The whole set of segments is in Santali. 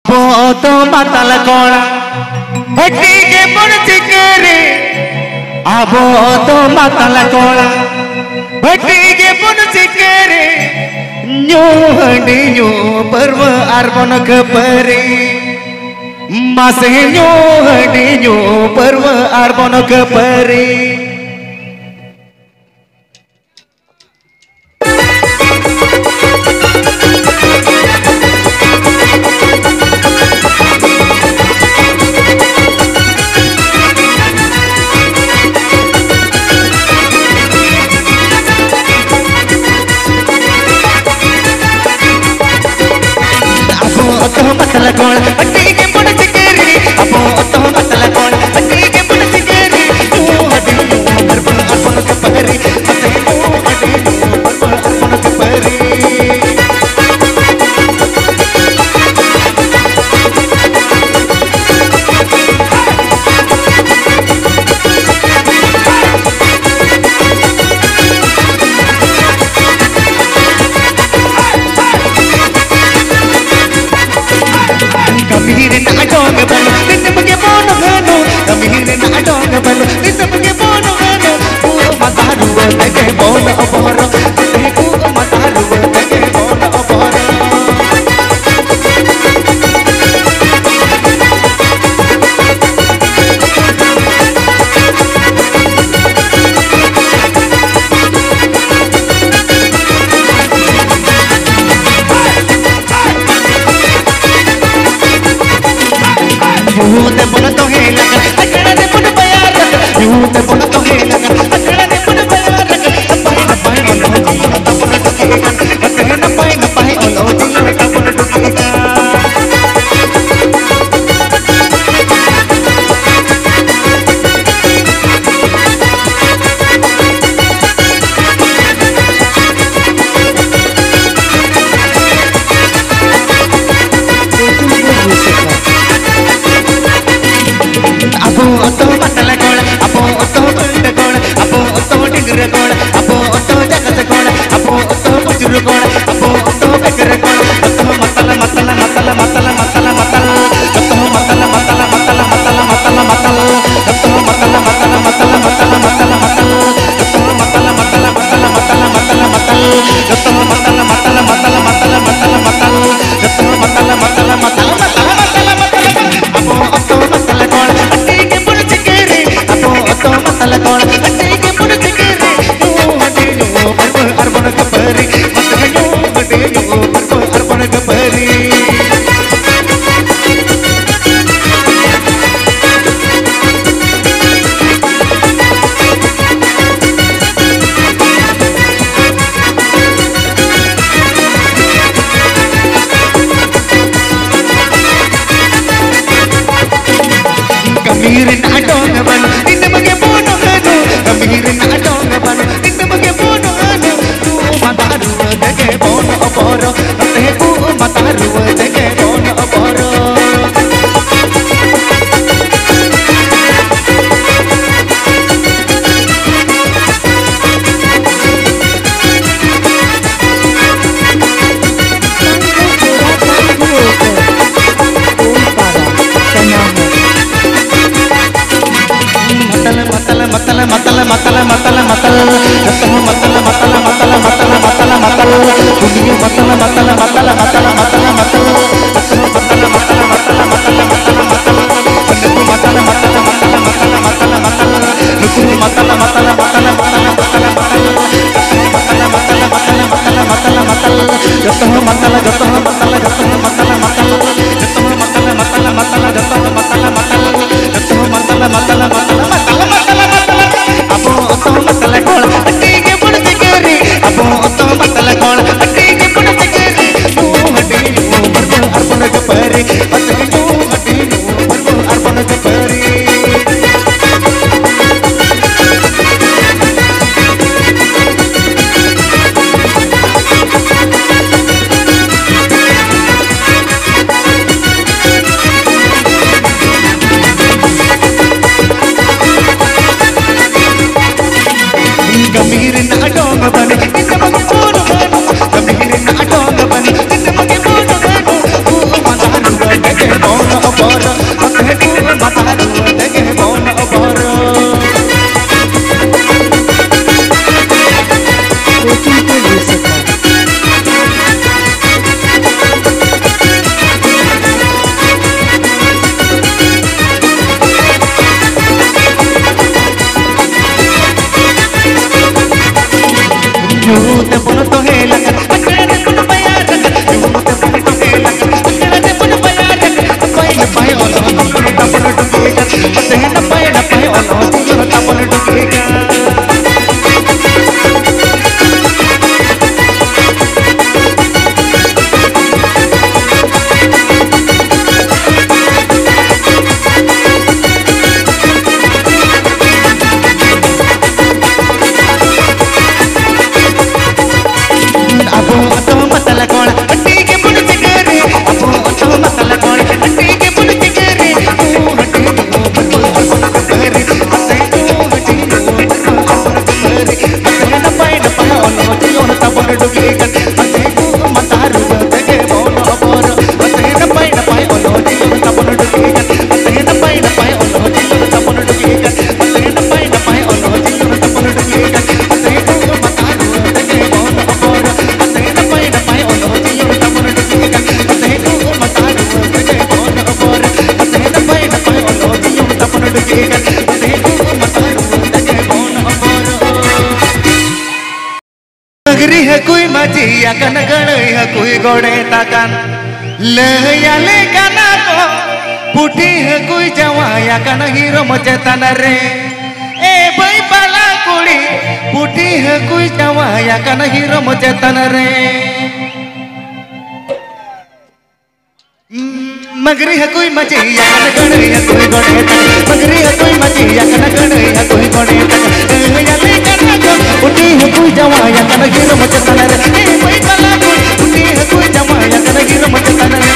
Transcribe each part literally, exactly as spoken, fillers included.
ᱟᱵᱚ ᱫᱚ ᱢᱟᱛᱟᱞ ᱠᱚᱲᱟ, ᱦᱟᱹᱴᱤ ᱜᱮᱵᱚᱱ ᱪᱤᱠᱟᱹᱨᱤ᱾ ᱟᱵᱚ ᱫᱚ ᱢᱟᱛᱟᱞ ᱠᱚᱲᱟ, ᱦᱟᱹᱴᱤ ᱜᱮᱵᱚᱱ ᱪᱤᱠᱟᱹᱨᱤ᱾ ᱧᱩ ᱦᱟᱺᱰᱤ ᱧᱩ ᱯᱟᱹᱨᱣᱟᱹ ᱟᱨ ᱵᱚᱱ ᱠᱷᱟᱹᱯᱟᱹᱨᱤ᱾ ᱢᱟᱥᱮ ᱧᱩ ᱦᱟᱺᱰᱤ ᱧᱩ ᱯᱟᱹᱨᱣᱟᱹ ᱟᱨ ᱵᱚᱱ ᱠᱷᱟᱹᱯᱟᱹᱨᱤ᱾ ᱟᱵᱚ ᱚᱛᱚ ᱢᱟᱛᱞᱟ ᱠᱚᱲ, ᱦᱟᱹᱴᱤ ᱜᱮ ᱵᱚᱱ ᱪᱤᱠᱟᱹᱨᱤ᱾ ᱟᱵᱚ ᱚᱛᱚ ᱢᱟᱛᱞᱟ ᱠᱚᱲ, ᱦᱟᱹᱴᱤ ᱜᱮ ᱵᱚᱱ ᱪᱤᱠᱟᱹᱨᱤ᱾ ᱧᱩ ᱦᱟᱺᱰᱤ ᱧᱩ, ᱟᱨ ᱵᱚᱱ, ᱟᱨ ᱵᱚᱱ ᱠᱷᱟᱹᱯᱟᱹᱨᱤ᱾ ᱢᱟᱥᱮ ᱧᱩ ᱦᱟᱺᱰᱤ ᱧᱩ, ᱟᱨ ᱵᱚᱱ, ᱟᱨ ᱵᱚᱱ ᱠᱷᱟᱹᱯᱟᱹᱨᱤ᱾ ᱢᱟᱛᱟᱞ, ᱡᱚᱛᱚ ᱦᱚᱲ ᱢᱟᱛᱟᱞ, ᱢᱟᱛᱟᱞ, ᱢᱟᱛᱟᱞ, ᱢᱟᱛᱟᱞ, ᱢᱟᱛᱟᱞ, ᱢᱟᱛᱟᱞ, ᱢᱟᱛᱟᱞ, ᱫᱩᱱᱤᱭᱟᱹ ᱢᱟᱛᱟᱞ, ᱢᱟᱛᱟᱞ, ᱢᱟᱛᱟᱞ, ᱢᱟᱛᱟᱞ, ᱢᱟᱛᱟᱞ, ᱢᱟᱛᱟᱞ, ᱡᱚᱛᱚ ᱦᱚᱲ ᱢᱟᱛᱟᱞ, ᱢᱟᱛᱟᱞ, ᱢᱟᱛᱟᱞ, ᱢᱟᱛᱟᱞ, ᱢᱟᱛᱟᱞ, ᱢᱟᱛᱟᱞ, ᱱᱩᱠᱩ ᱢᱟᱛᱟᱞ, ᱢᱟᱛᱟᱞ, ᱢᱟᱛᱟᱞ, ᱢᱟᱛᱟᱞ, ᱢᱟᱛᱟᱞ, ᱢᱟᱛᱟᱞ, ᱱᱩᱠᱩ ᱢᱟᱛᱟᱞ, ᱢᱟᱛᱟᱞ, ᱢᱟᱛᱟᱞ, ᱢᱟᱛᱟᱞ, ᱢᱟᱛᱟᱞ, ᱢᱟᱛᱟᱞ, ᱢᱟᱛᱟᱞ, ᱡᱚᱛᱚ ᱦᱚᱲ ᱢᱟᱛᱟᱞ, ᱢᱟᱛᱟᱞ, ᱢᱟᱛᱟᱞ, ᱢᱟᱛᱟᱞ, ᱢᱟᱛᱟᱞ, ᱢᱟᱛᱟᱞ, ᱡᱚᱛᱚ ᱦᱚᱲ ᱢᱟᱛᱟᱞ, ᱡᱚᱛᱚ ᱦᱚᱲ ᱢᱟᱛᱟᱞ, ᱡᱚᱛᱚ ᱦᱚᱲ ᱢᱟᱛᱟᱞ, ᱢᱟᱛᱟᱞ, ᱡᱚᱛᱚ ᱦᱚᱲ ᱢᱟᱛᱟᱞ, ᱢᱟᱛᱟᱞ, ᱢᱟᱛᱟᱞ, ᱢᱟᱛᱟᱞ, ᱢᱟᱛᱟᱞ, ᱢᱟᱛᱟᱞ, ᱢᱟᱛᱟᱞ, ᱢᱟᱛᱟᱞ, ᱢᱟᱛᱟᱞ, ᱢᱟᱛᱟᱞ, ᱢᱟᱛᱟᱞ, ᱢᱟᱛᱟᱞ, ᱢᱟᱛᱟᱞ, ᱢᱟᱛᱟᱞ, ᱟᱵᱚ ᱚᱛᱚᱢ ᱢᱟᱛᱟᱞ ᱦᱚᱲ ᱟᱹᱰᱤ ᱜᱮᱵᱚᱱ ᱥᱤᱠᱟᱹᱨᱤ, ᱟᱵᱚ ᱚᱛᱚᱢ ᱢᱟᱛᱟᱞ ᱦᱚᱲ ᱟᱹᱰᱤ ᱜᱮᱵᱚᱱ ᱥᱤᱠᱟᱹᱨᱤ, ᱧᱩ ᱦᱟᱺᱰᱤ ᱧᱩ ᱵᱷᱟᱹᱨᱵᱟᱹ ᱟᱨ ᱵᱚᱱ ᱠᱷᱟᱹᱯᱟᱹᱨᱤ, ᱯᱟᱹᱛᱤ ᱧᱩ ᱦᱟᱺᱰᱤ ᱧᱩ ᱵᱷᱟᱹᱨᱵᱟᱹ ᱟᱨ ᱵᱚᱱ ᱠᱷᱟᱹᱯᱟᱹᱨᱤ᱾ ᱚᱲᱮ ᱛᱟᱠᱟᱱ ᱞᱟᱹᱭ ᱟᱞᱮ ᱠᱟᱱᱟ ᱠᱚ, ᱯᱩᱴᱷᱤ ᱦᱟᱹᱠᱩᱭ ᱡᱟᱶᱟᱭ ᱟᱠᱟᱱᱟ ᱦᱤᱨᱚᱢ ᱪᱮᱛᱟᱱ ᱨᱮ᱾ ᱮ ᱵᱟᱹᱭ ᱵᱟᱞᱟ ᱠᱩᱲᱤ, ᱯᱩᱴᱷᱤ ᱦᱟᱹᱠᱩᱭ ᱡᱟᱶᱟᱭ ᱟᱠᱟᱱᱟ ᱦᱤᱨᱚᱢ ᱪᱮᱛᱟᱱ ᱨᱮ᱾ ᱢᱟᱹᱜᱽᱨᱤ ᱦᱟᱹᱠᱩᱭ ᱢᱟᱹᱪᱤ ᱟᱠᱟᱱᱟ, ᱜᱟᱹᱲᱟᱹᱭ ᱦᱟᱹᱠᱩᱭ ᱜᱚᱲᱮ ᱛᱟᱠᱟ᱾ ᱢᱟᱹᱜᱽᱨᱤ ᱦᱟᱹᱠᱩᱭ ᱢᱟᱹᱪᱤ ᱟᱠᱟᱱᱟ, ᱜᱟᱹᱲᱟᱹᱭ ᱦᱟᱹᱠᱩᱭ ᱜᱚᱲᱮ ᱛᱟᱠᱟ᱾ ᱜᱟᱹᱲᱟᱹᱭ ᱟᱞᱮ ᱠᱟᱱᱟ ᱠᱚ, ᱯᱩᱴᱷᱤ ᱦᱟᱹᱠᱩᱭ ᱡᱟᱶᱟᱭ ᱟᱠᱟᱱᱟ ᱦᱤᱨᱚᱢ ᱪᱮᱛᱟᱱ ᱨᱮ᱾ ᱮ ᱵᱟᱹᱭ ᱵᱟᱞᱟ ᱠᱩᱲᱤ, ᱯᱩᱴᱷᱤ ᱦᱟᱹᱠᱩᱭ ᱡᱟᱶᱟᱭ ᱟᱠᱟᱱᱟ ᱦᱤᱨᱚᱢ ᱪᱮᱛᱟᱱ ᱨᱮ᱾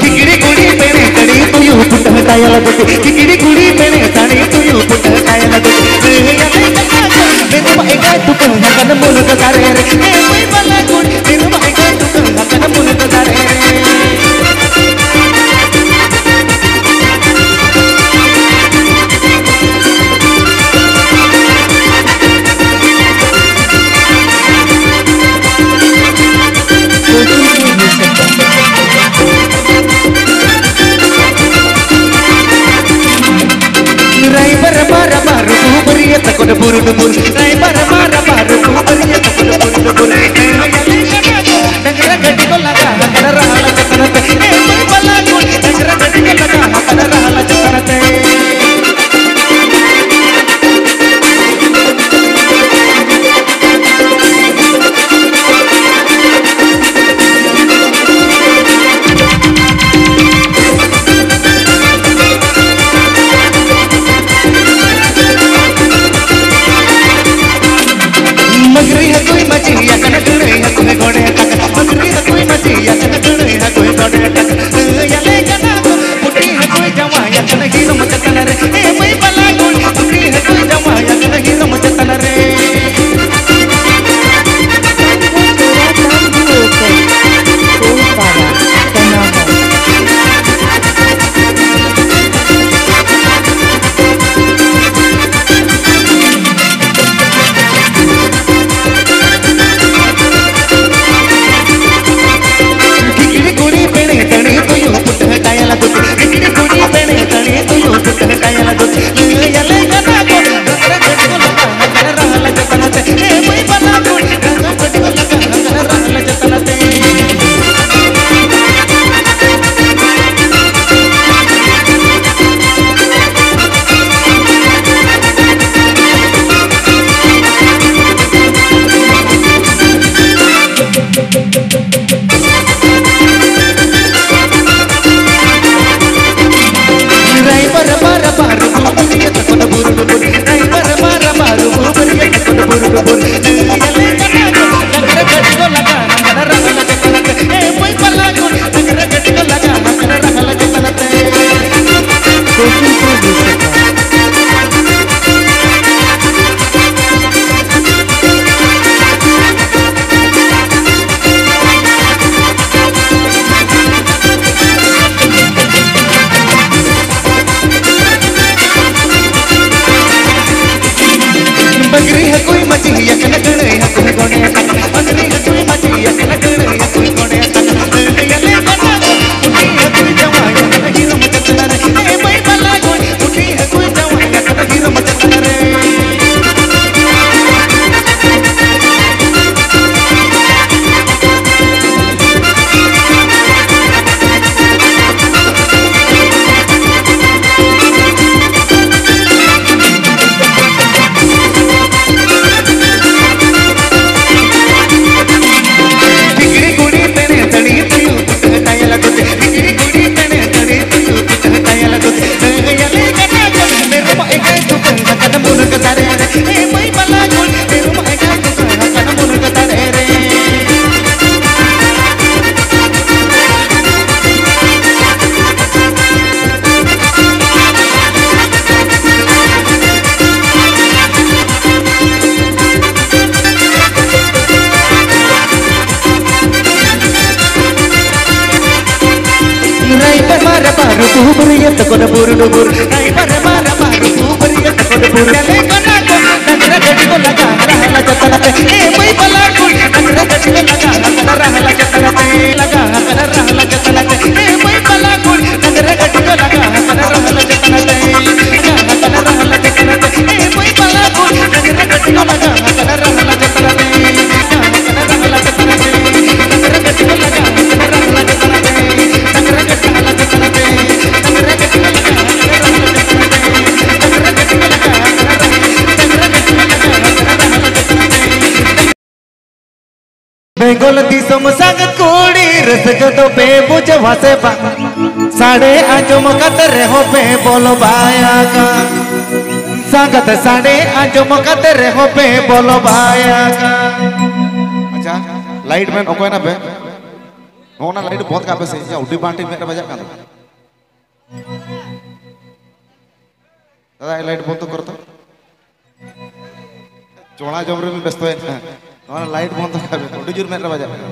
ᱠᱤᱠᱲᱤ ᱠᱩᱲᱤ ᱯᱮᱲᱮ ᱥᱟᱹᱲᱤ ᱛᱩᱭᱩ ᱯᱷᱩᱴᱟᱹ ᱛᱟᱭᱟ ᱞᱟᱹᱜᱤᱫ᱾ ᱠᱤᱠᱲᱤ ᱠᱩᱲᱤ ᱯᱮᱲᱮ ᱥᱟᱹᱲᱤ ᱛᱩᱭᱩ ᱯᱷᱩᱴᱟᱹ ᱛᱟᱭᱟ ᱞᱟᱹᱜᱤᱫ᱾ ᱞᱟᱹᱭ ᱟᱞᱮ ᱠᱟᱱᱟ ᱠᱚ, ᱢᱮᱨᱚᱢ ᱮᱸᱜᱟ ᱛᱩᱠᱟᱹ ᱟᱠᱟᱱ ᱢᱩᱱᱜᱟᱹ ᱫᱟᱨᱮ ᱨᱮ᱾ ᱮ ᱢᱟᱹᱭ ᱵᱟᱞᱟ ᱠᱩᱲᱤ, ᱢᱮᱨᱚᱢ ᱮᱸᱜᱟ ᱛᱩᱠᱟᱹ ᱟᱠᱟᱱ ᱢᱩᱱᱜᱟᱹ ᱫᱟᱨᱮ ᱨᱮ᱾ ᱨᱟᱭᱵᱟᱨ ᱢᱟᱨᱟ ᱢᱟᱨᱩ ᱵᱟᱹᱨᱭᱟᱹᱛ ᱠᱚ ᱰᱩᱵᱩᱨ ᱰᱩᱵᱩᱨ᱾ ᱨᱟᱭᱵᱟᱨ ᱢᱟᱨᱟ ᱢᱟᱨᱩ ᱵᱟᱹᱨᱭᱟᱹᱛ ᱠᱚ ᱰᱩᱵᱩᱨ ᱰᱩᱵᱩᱨ᱾ ᱛᱚᱠᱚᱱ ᱵᱩᱨ ᱰᱩᱵᱩᱨ ᱟᱭ ᱵᱟᱨ ᱵᱟᱨ ᱵᱟᱨ ᱵᱩᱵᱩᱨᱤᱭᱟᱹ ᱛᱚᱠᱚᱱ ᱵᱩᱨ ᱧᱮᱞᱮ ᱠᱟᱱᱟ ᱠᱚ ᱰᱟᱝᱨᱟ ᱜᱟᱹᱰᱤ ᱠᱚ ᱞᱟᱜᱟ ᱨᱟᱦᱞᱟ ᱪᱮᱛᱟᱱ ᱛᱮ ᱮ ᱢᱟᱹᱭ ᱵᱟᱞᱟ ᱠᱩᱲ ᱰᱟᱝᱨᱟ ᱜᱟᱹᱰᱤ ᱠᱚ ᱞᱟᱜᱟ ᱨᱟᱦᱞᱟ ᱪᱮᱛᱟᱱ ᱛᱮ ᱞᱟᱜᱟ ᱨᱟᱦᱞᱟ ᱪᱮᱛᱟᱱ ᱛᱮ ᱮ ᱢᱟᱹᱭ ᱵᱟᱞᱟ ᱠᱩᱲ ᱰᱟᱝᱨᱟ ᱜᱟᱹᱰᱤ ᱠᱚ ᱞᱟᱜᱟ ᱨᱟᱦᱞᱟ ᱪᱮᱛᱟᱱ ᱛᱮ ᱞᱟᱜᱟ ᱨᱟᱦᱞᱟ ᱪᱮᱛᱟᱱ ᱛᱮ ᱮ ᱢᱟᱹᱭ ᱵᱟᱞᱟ ᱠᱩᱲ ᱰᱟᱝᱨᱟ ᱜᱟᱹᱰᱤ ᱠᱚ ᱞᱟᱜᱟ ᱨᱟᱦᱞᱟ ᱪᱮᱛᱟᱱ ᱛᱮ ᱵᱮᱝᱜᱚᱞ ᱫᱤᱥᱚᱢ ᱥᱟᱸᱜᱟᱛ ᱠᱩᱲᱤ ᱨᱟᱹᱥᱠᱟᱹ ᱫᱚ ᱯᱮ ᱵᱩᱡᱷᱟᱹᱣᱟ ᱥᱮ ᱵᱟᱝ? ᱥᱟᱰᱮ ᱟᱸᱡᱚᱢ ᱠᱟᱛᱮ ᱨᱮᱦᱚᱸ ᱯᱮ ᱵᱚᱞᱚ ᱵᱟᱭ ᱟᱠᱟᱱ᱾ ᱥᱟᱸᱜᱟᱛ ᱥᱟᱰᱮ ᱟᱸᱡᱚᱢ ᱠᱟᱛᱮ ᱨᱮᱦᱚᱸ ᱯᱮ ᱵᱚᱞᱚ ᱵᱟᱭ ᱟᱠᱟᱱ᱾ ᱟᱪᱪᱷᱟ, ᱞᱟᱭᱤᱴ ᱢᱮᱱ ᱚᱠᱚᱭ ᱱᱟᱯᱮ? ᱱᱚᱜᱼᱚ ᱱᱟ ᱞᱟᱭᱤᱴ ᱵᱚᱱᱫ ᱠᱟᱜ ᱯᱮ ᱥᱮ, ᱭᱟ, ᱩᱰᱤ ᱵᱟᱝ ᱴᱷᱤᱠ ᱢᱮᱫ ᱨᱮ ᱵᱟᱡᱟᱜ ᱠᱟᱱ ᱫᱚ᱾ ᱫᱟᱫᱟ, ᱮ ᱞᱟᱭᱤᱴ ᱵᱚᱱᱫᱚ ᱠᱚᱨ ᱛᱚ᱾ ᱪᱚᱲᱟ ᱡᱚᱢ ᱨᱮ ᱵᱮᱥᱛᱚᱭᱮᱱᱟ᱾ ᱱᱚᱣᱟ ᱞᱟᱭᱤᱴ ᱵᱚᱱᱫᱚ ᱠᱟᱜ ᱢᱮ, ᱟᱹᱰᱤ ᱡᱳᱨ ᱢᱮᱫ ᱨᱮ ᱵᱟᱡᱟᱜ ᱠᱟᱱᱟ᱾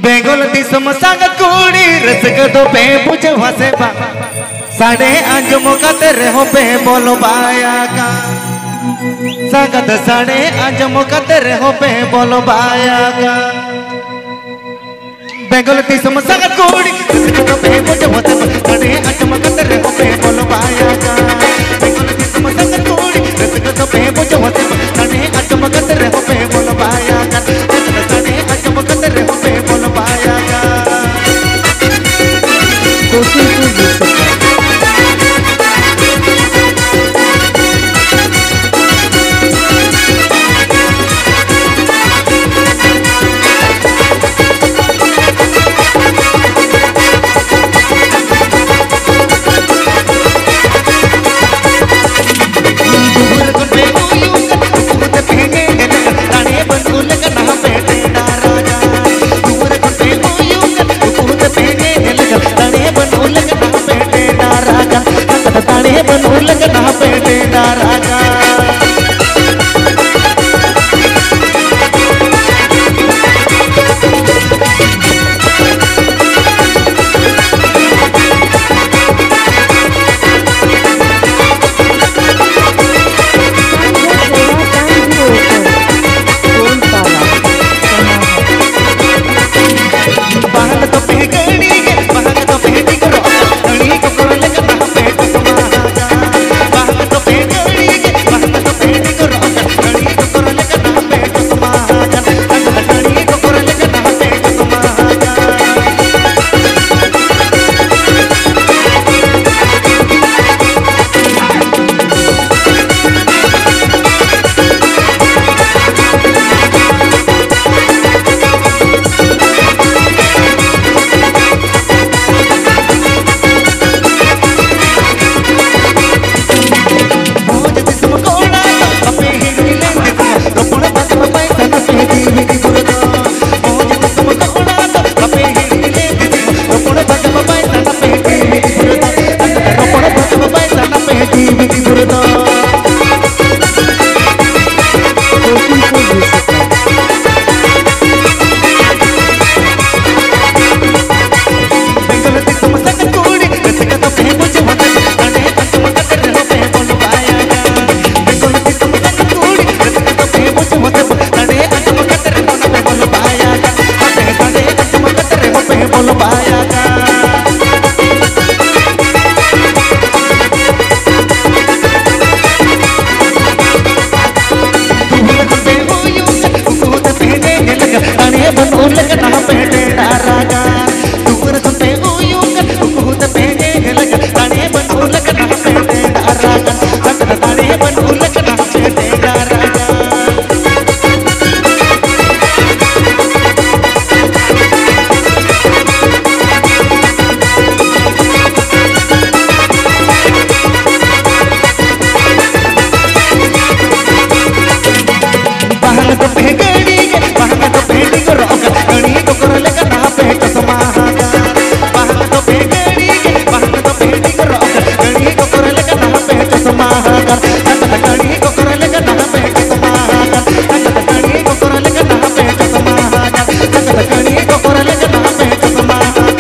ᱵᱮᱝᱜᱚᱞ ᱫᱤᱥᱚᱢ ᱥᱟᱸᱜᱟᱛ ᱠᱩᱲᱤ ᱨᱟᱹᱥᱠᱟᱹ ᱫᱚ ᱯᱮ ᱵᱩᱡᱷᱟᱹᱣᱟ ᱥᱮ ᱵᱟᱝ? ᱥᱟᱰᱮ ᱟᱸᱡᱚᱢ ᱠᱟᱛᱮ ᱨᱮᱦᱚᱸ ᱯᱮ ᱵᱚᱞᱚ ᱵᱟᱭ ᱟᱠᱟᱱ᱾ ᱥᱟᱸᱜᱟᱛ ᱥᱟᱰᱮ ᱟᱸᱡᱚᱢ ᱠᱟᱛᱮ ᱨᱮᱦᱚᱸ ᱯᱮ ᱵᱚᱞᱚ ᱵᱟᱭ ᱟᱠᱟᱱ᱾ ᱵᱮᱝᱜᱚᱞ ᱫᱤᱥᱚᱢ ᱥᱟᱸᱜᱟᱛ ᱠᱩᱲᱤ ᱨᱟᱹᱥᱠᱟᱹ ᱫᱚ ᱯᱮ ᱵᱩᱡᱷᱟᱹᱣᱟ ᱥᱮ ᱵᱟᱝ? ᱥᱟᱰᱮ ᱟᱸᱡᱚᱢ ᱠᱟᱛᱮ ᱨᱮᱦᱚᱸ ᱯᱮ ᱵᱚᱞᱚ ᱵᱟᱭ ᱟᱠᱟᱱ᱾ ᱵᱮᱝᱜᱚᱞ ᱫᱤᱥᱚᱢ ᱥᱟᱸᱜᱟᱛ ᱠᱩᱲᱤ ᱨᱟᱹᱥᱠᱟᱹ ᱫᱚ ᱯᱮ ᱵᱩᱡᱷᱟᱹᱣᱟ ᱥᱮ ᱵᱟᱝ? ᱥᱟᱰᱮ ᱟᱸᱡᱚᱢ ᱠᱟᱛᱮ ᱨᱮᱦᱚᱸ ᱯᱮ ᱵᱚᱞᱚ ᱵᱟᱭ ᱟᱠᱟᱱ᱾ ᱥᱟᱰᱮ ᱟᱸᱡᱚᱢ ᱠᱟᱛᱮ ᱨᱮᱦᱚᱸ ᱯᱮ ᱵᱚᱞᱚ ᱵᱟᱭ ᱟᱠᱟᱱ᱾ ᱵᱟᱹᱱᱩᱜ ᱞᱮᱠᱟᱱᱟ ᱦᱟᱯᱮ ᱰᱮᱸᱰᱟ ᱨᱟᱜᱟ᱾ ᱫᱩᱣᱟᱹᱨ ᱠᱷᱚᱱ ᱯᱮ ᱩᱭᱩᱝ ᱠᱟᱱ, ᱩᱠᱩ ᱛᱮ ᱯᱮ ᱧᱮᱞ ᱠᱟᱱ, ᱫᱟᱲᱮ ᱵᱟᱹᱱᱩᱜ ᱞᱮᱠᱟᱱᱟ ᱦᱟᱯᱮ ᱰᱮᱸᱰᱟ ᱨᱟᱜᱟ᱾ ᱥᱟᱛᱱᱟ ᱫᱟᱲᱮ ᱵᱟᱹᱱᱩᱜ ᱞᱮᱠᱟᱱᱟ ᱦᱟᱯᱮ ᱰᱮᱸᱰᱟ ᱨᱟᱜᱟ᱾ ᱵᱟᱦᱟᱞ ᱫᱚ ᱯᱮ ᱜᱟᱹᱲᱤ ᱜᱮ, ᱵᱟᱦᱟᱞ ᱫᱚ ᱯᱮ ᱰᱤᱜᱽ ᱨᱚᱜ, ᱜᱟᱹᱲᱤ ᱠᱚᱠᱚᱨ ᱞᱮᱠᱟ ᱱᱟᱦᱟᱜ ᱯᱮ ᱪᱚᱥᱢᱟ ᱦᱟᱜᱟ᱾ ᱵᱟᱦᱟᱞ ᱫᱚ ᱯᱮ ᱜᱟᱹᱲᱤ ᱜᱮ, ᱵᱟᱦᱟᱞ ᱫᱚ ᱯᱮ ᱰᱤᱜᱽ ᱨᱚᱜ, ᱜᱟᱹᱲᱤ ᱠᱚᱠᱚᱨ ᱞᱮᱠᱟ ᱱᱟᱦᱟᱜ ᱯᱮ ᱪᱚᱥᱢᱟ ᱦᱟᱜᱟ᱾ ᱜᱟᱹᱲᱤ ᱠᱚᱠᱚᱨ ᱞᱮᱠᱟ ᱱᱟᱦᱟᱜ ᱯᱮ ᱪᱚᱥᱢᱟ ᱦᱟᱜᱟ᱾ ᱜᱟᱹᱲᱤ ᱠᱚᱠᱚᱨ ᱞᱮᱠᱟ ᱱᱟᱦᱟᱜ ᱯᱮ ᱪᱚᱥᱢᱟ ᱦᱟᱜᱟ᱾ ᱜᱟᱹᱲᱤ ᱠᱚᱠᱚᱨ ᱞᱮᱠᱟ ᱱᱟᱦᱟᱜ ᱯᱮ ᱪᱚᱥᱢᱟ ᱦᱟᱜᱟ᱾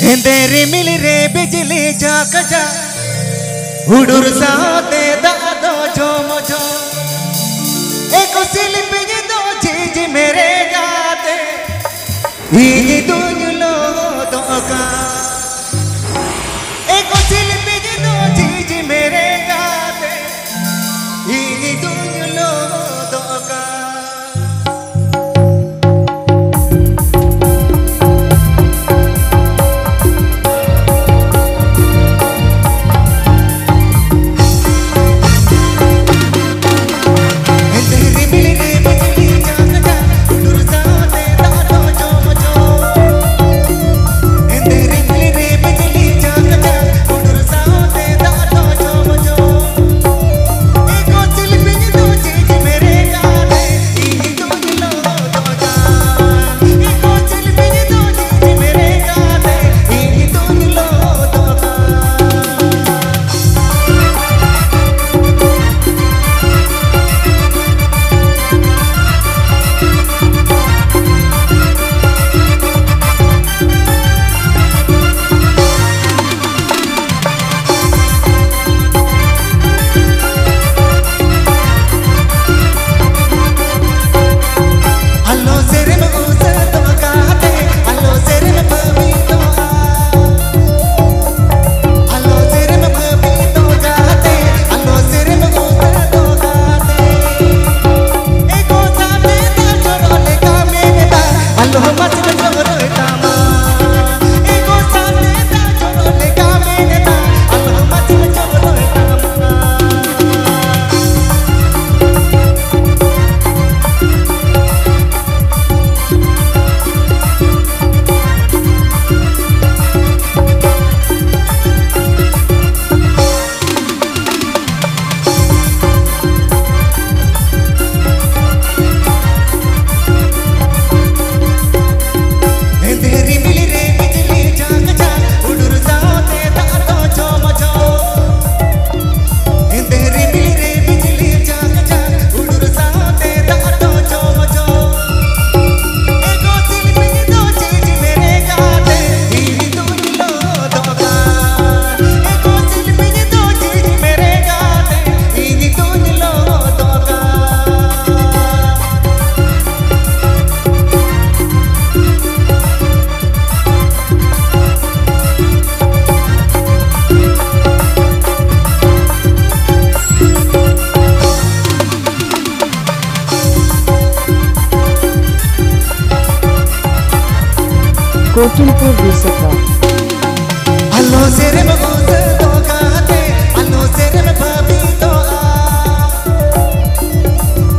ᱦᱮᱸᱫᱮ ᱨᱤᱢᱤᱞ ᱨᱮ ᱵᱤᱡᱽᱞᱤ ᱡᱷᱟᱠ ᱡᱷᱟᱠ, ᱦᱩᱰᱩᱨ ᱥᱟᱶᱛᱮ ᱫᱟᱜ ᱫᱚ ᱡᱷᱚᱢ ᱡᱷᱚᱢ᱾ ᱮ ᱠᱩᱥᱤ ᱞᱤᱯᱤᱧ ᱫᱚ ᱡᱷᱤᱡ ᱢᱮᱨᱮ ᱜᱟᱛᱮ, ᱤᱧ ᱫᱩᱧ ᱞᱚᱦᱚᱫᱚᱜ ᱠᱟᱱ᱾ ᱮ ᱠᱩᱥᱤ ᱞᱤᱯᱤᱧ ᱫᱚ ᱡᱷᱤᱡ ᱢᱮᱨᱮ ᱜᱟᱛᱮ, ᱤᱧ ᱫᱩᱧ ᱞᱚᱦᱚᱫᱚᱜ ᱠᱟᱱ᱾ ᱠᱳᱴᱩᱞᱯᱩᱨ ᱨᱩᱥᱟᱠᱟ᱾ ᱟᱞᱚ ᱥᱮᱨᱮᱢ ᱩᱥᱟᱹᱫᱚᱜ ᱠᱟᱛᱮ, ᱟᱞᱚ ᱥᱮᱨᱮᱢ ᱵᱷᱟᱹᱵᱤᱛᱚᱜᱼᱟ᱾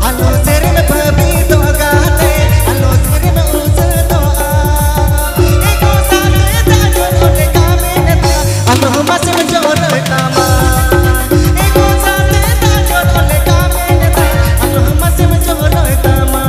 ᱟᱞᱚ ᱥᱮᱨᱮᱢ ᱵᱷᱟᱹᱵᱤᱛᱚᱜ ᱠᱟᱛᱮ, ᱟᱞᱚ ᱥᱮᱨᱮᱢ ᱩᱥᱟᱹᱫᱚᱜᱼᱟ᱾ ᱮᱜᱳ ᱥᱟᱛᱮ ᱫᱟᱜ ᱡᱚᱨᱚ ᱞᱮᱠᱟ ᱢᱮᱱᱮᱛᱟ, ᱟᱞᱚ ᱢᱟᱥᱮᱢ ᱡᱚᱨᱚᱭ ᱛᱟᱢᱟ᱾ ᱮᱜᱳ ᱥᱟᱛᱮ ᱫᱟᱜ ᱡᱚᱨᱚ ᱞᱮᱠᱟ ᱢᱮᱱᱮᱛᱟ, ᱟᱞᱚ ᱢᱟᱥᱮᱢ ᱡᱚᱨᱚᱭ ᱛᱟᱢᱟ᱾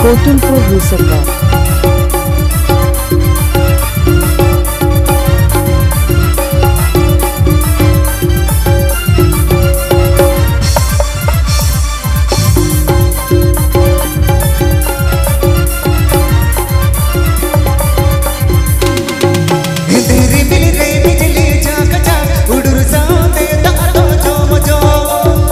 ᱠᱳᱴᱩᱞᱯᱩᱨ ᱨᱩᱥᱟᱠᱟ᱾ ᱦᱮᱸᱫᱮ ᱨᱤᱢᱤᱞ ᱨᱮ ᱵᱤᱡᱽᱞᱤ ᱡᱷᱟᱠ ᱡᱷᱟᱠ, ᱦᱩᱰᱩᱨ ᱥᱟᱶᱛᱮ ᱫᱟᱜ ᱫᱚ ᱡᱚᱢ ᱡᱚᱢ᱾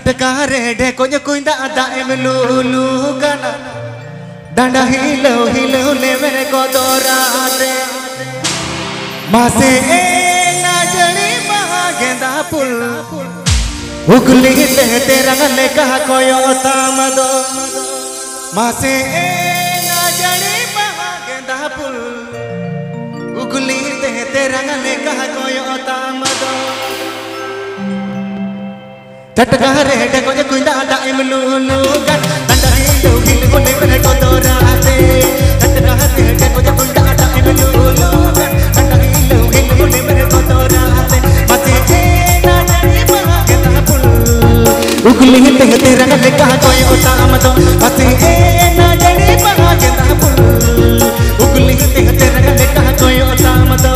ᱴᱟᱴᱠᱟ ᱨᱮ ᱰᱷᱮᱠᱚᱡ ᱠᱩᱸᱭ ᱫᱟᱜ, ᱫᱟᱜ ᱮᱢ ᱞᱩᱞᱩ ᱠᱟᱱᱟ᱾ ᱰᱟᱸᱰᱟ ᱦᱤᱞᱟᱹᱣ ᱦᱤᱞᱟᱹᱣ ᱞᱮᱢᱮᱨ ᱠᱚᱫᱚ ᱨᱟᱜ ᱛᱮ᱾ ᱢᱟᱥᱮ ᱮ ᱱᱟᱡᱟᱹᱲᱤ ᱢᱟᱦᱟ ᱜᱮᱸᱫᱟ ᱯᱷᱩᱞ, ᱩᱜᱽᱞᱤ ᱛᱮ ᱛᱮᱨᱟᱝ ᱞᱮᱠᱟ ᱠᱚᱭᱚᱜ ᱛᱟᱢ ᱫᱚ᱾ ᱢᱟᱥᱮ ᱮ ᱱᱟᱡᱟᱹᱲᱤ ᱢᱟᱦᱟ ᱜᱮᱸᱫᱟ ᱯᱷᱩᱞ, ᱩᱜᱽᱞᱤ ᱛᱮ ᱛᱮᱨᱟᱝ ᱞᱮᱠᱟ ᱠᱚᱭᱚᱜ ᱛᱟᱢ ᱫᱚ᱾ ᱴᱟᱴᱠᱟ ᱨᱮ ᱰᱷᱮᱠᱚᱡ ᱠᱩᱸᱭ ᱫᱟᱜ, ᱫᱟᱜ ᱮᱢ ᱞᱩᱞᱩ ᱜᱟᱱ᱾ ᱰᱟᱸᱰᱟ ᱦᱤᱞᱟᱹᱣ ᱦᱤᱞᱟᱹᱣ ᱞᱮᱢᱮᱨ ᱠᱚᱫᱚ ᱨᱟᱜ ᱛᱮ᱾ ᱴᱟᱴᱠᱟ ᱨᱮ ᱰᱷᱮᱠᱚᱡ ᱠᱩᱸᱭ ᱫᱟᱜ, ᱫᱟᱜ ᱮᱢ ᱞᱩᱞᱩ ᱜᱟᱱ᱾ ᱰᱟᱸᱰᱟ ᱦᱤᱞᱟᱹᱣ ᱦᱤᱞᱟᱹᱣ ᱞᱮᱢᱮᱨ ᱠᱚᱫᱚ ᱨᱟᱜ ᱛᱮ᱾ ᱢᱟᱥᱮ ᱮ ᱱᱟᱡᱟᱹᱲᱤ ᱢᱟᱦᱟ ᱜᱮᱸᱫᱟ ᱯᱷᱩᱞ, ᱩᱜᱽᱞᱤ ᱛᱮ ᱛᱮᱨᱟᱝ ᱞᱮᱠᱟ ᱠᱚᱭᱚᱜ ᱛᱟᱢ ᱫᱚ᱾ ᱢᱟᱥᱮ ᱮ ᱱᱟᱡᱟᱹᱲᱤ ᱢᱟᱦᱟ ᱜᱮᱸᱫᱟ ᱯᱷᱩᱞ, ᱩᱜᱽᱞᱤ ᱛᱮ ᱛᱮᱨᱟᱝ ᱞᱮᱠᱟ ᱠᱚᱭᱚᱜ ᱛᱟᱢ ᱫᱚ᱾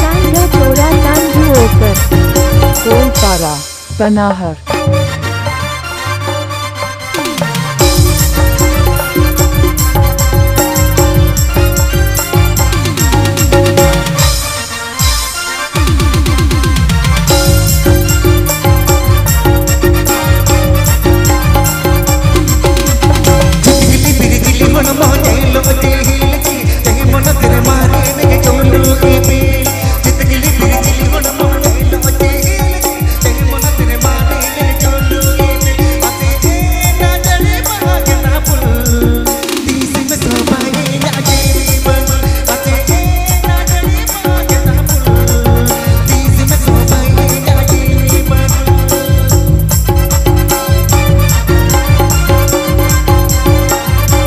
Tangda Chora Tangdu Okar. Kolpara, Panahar.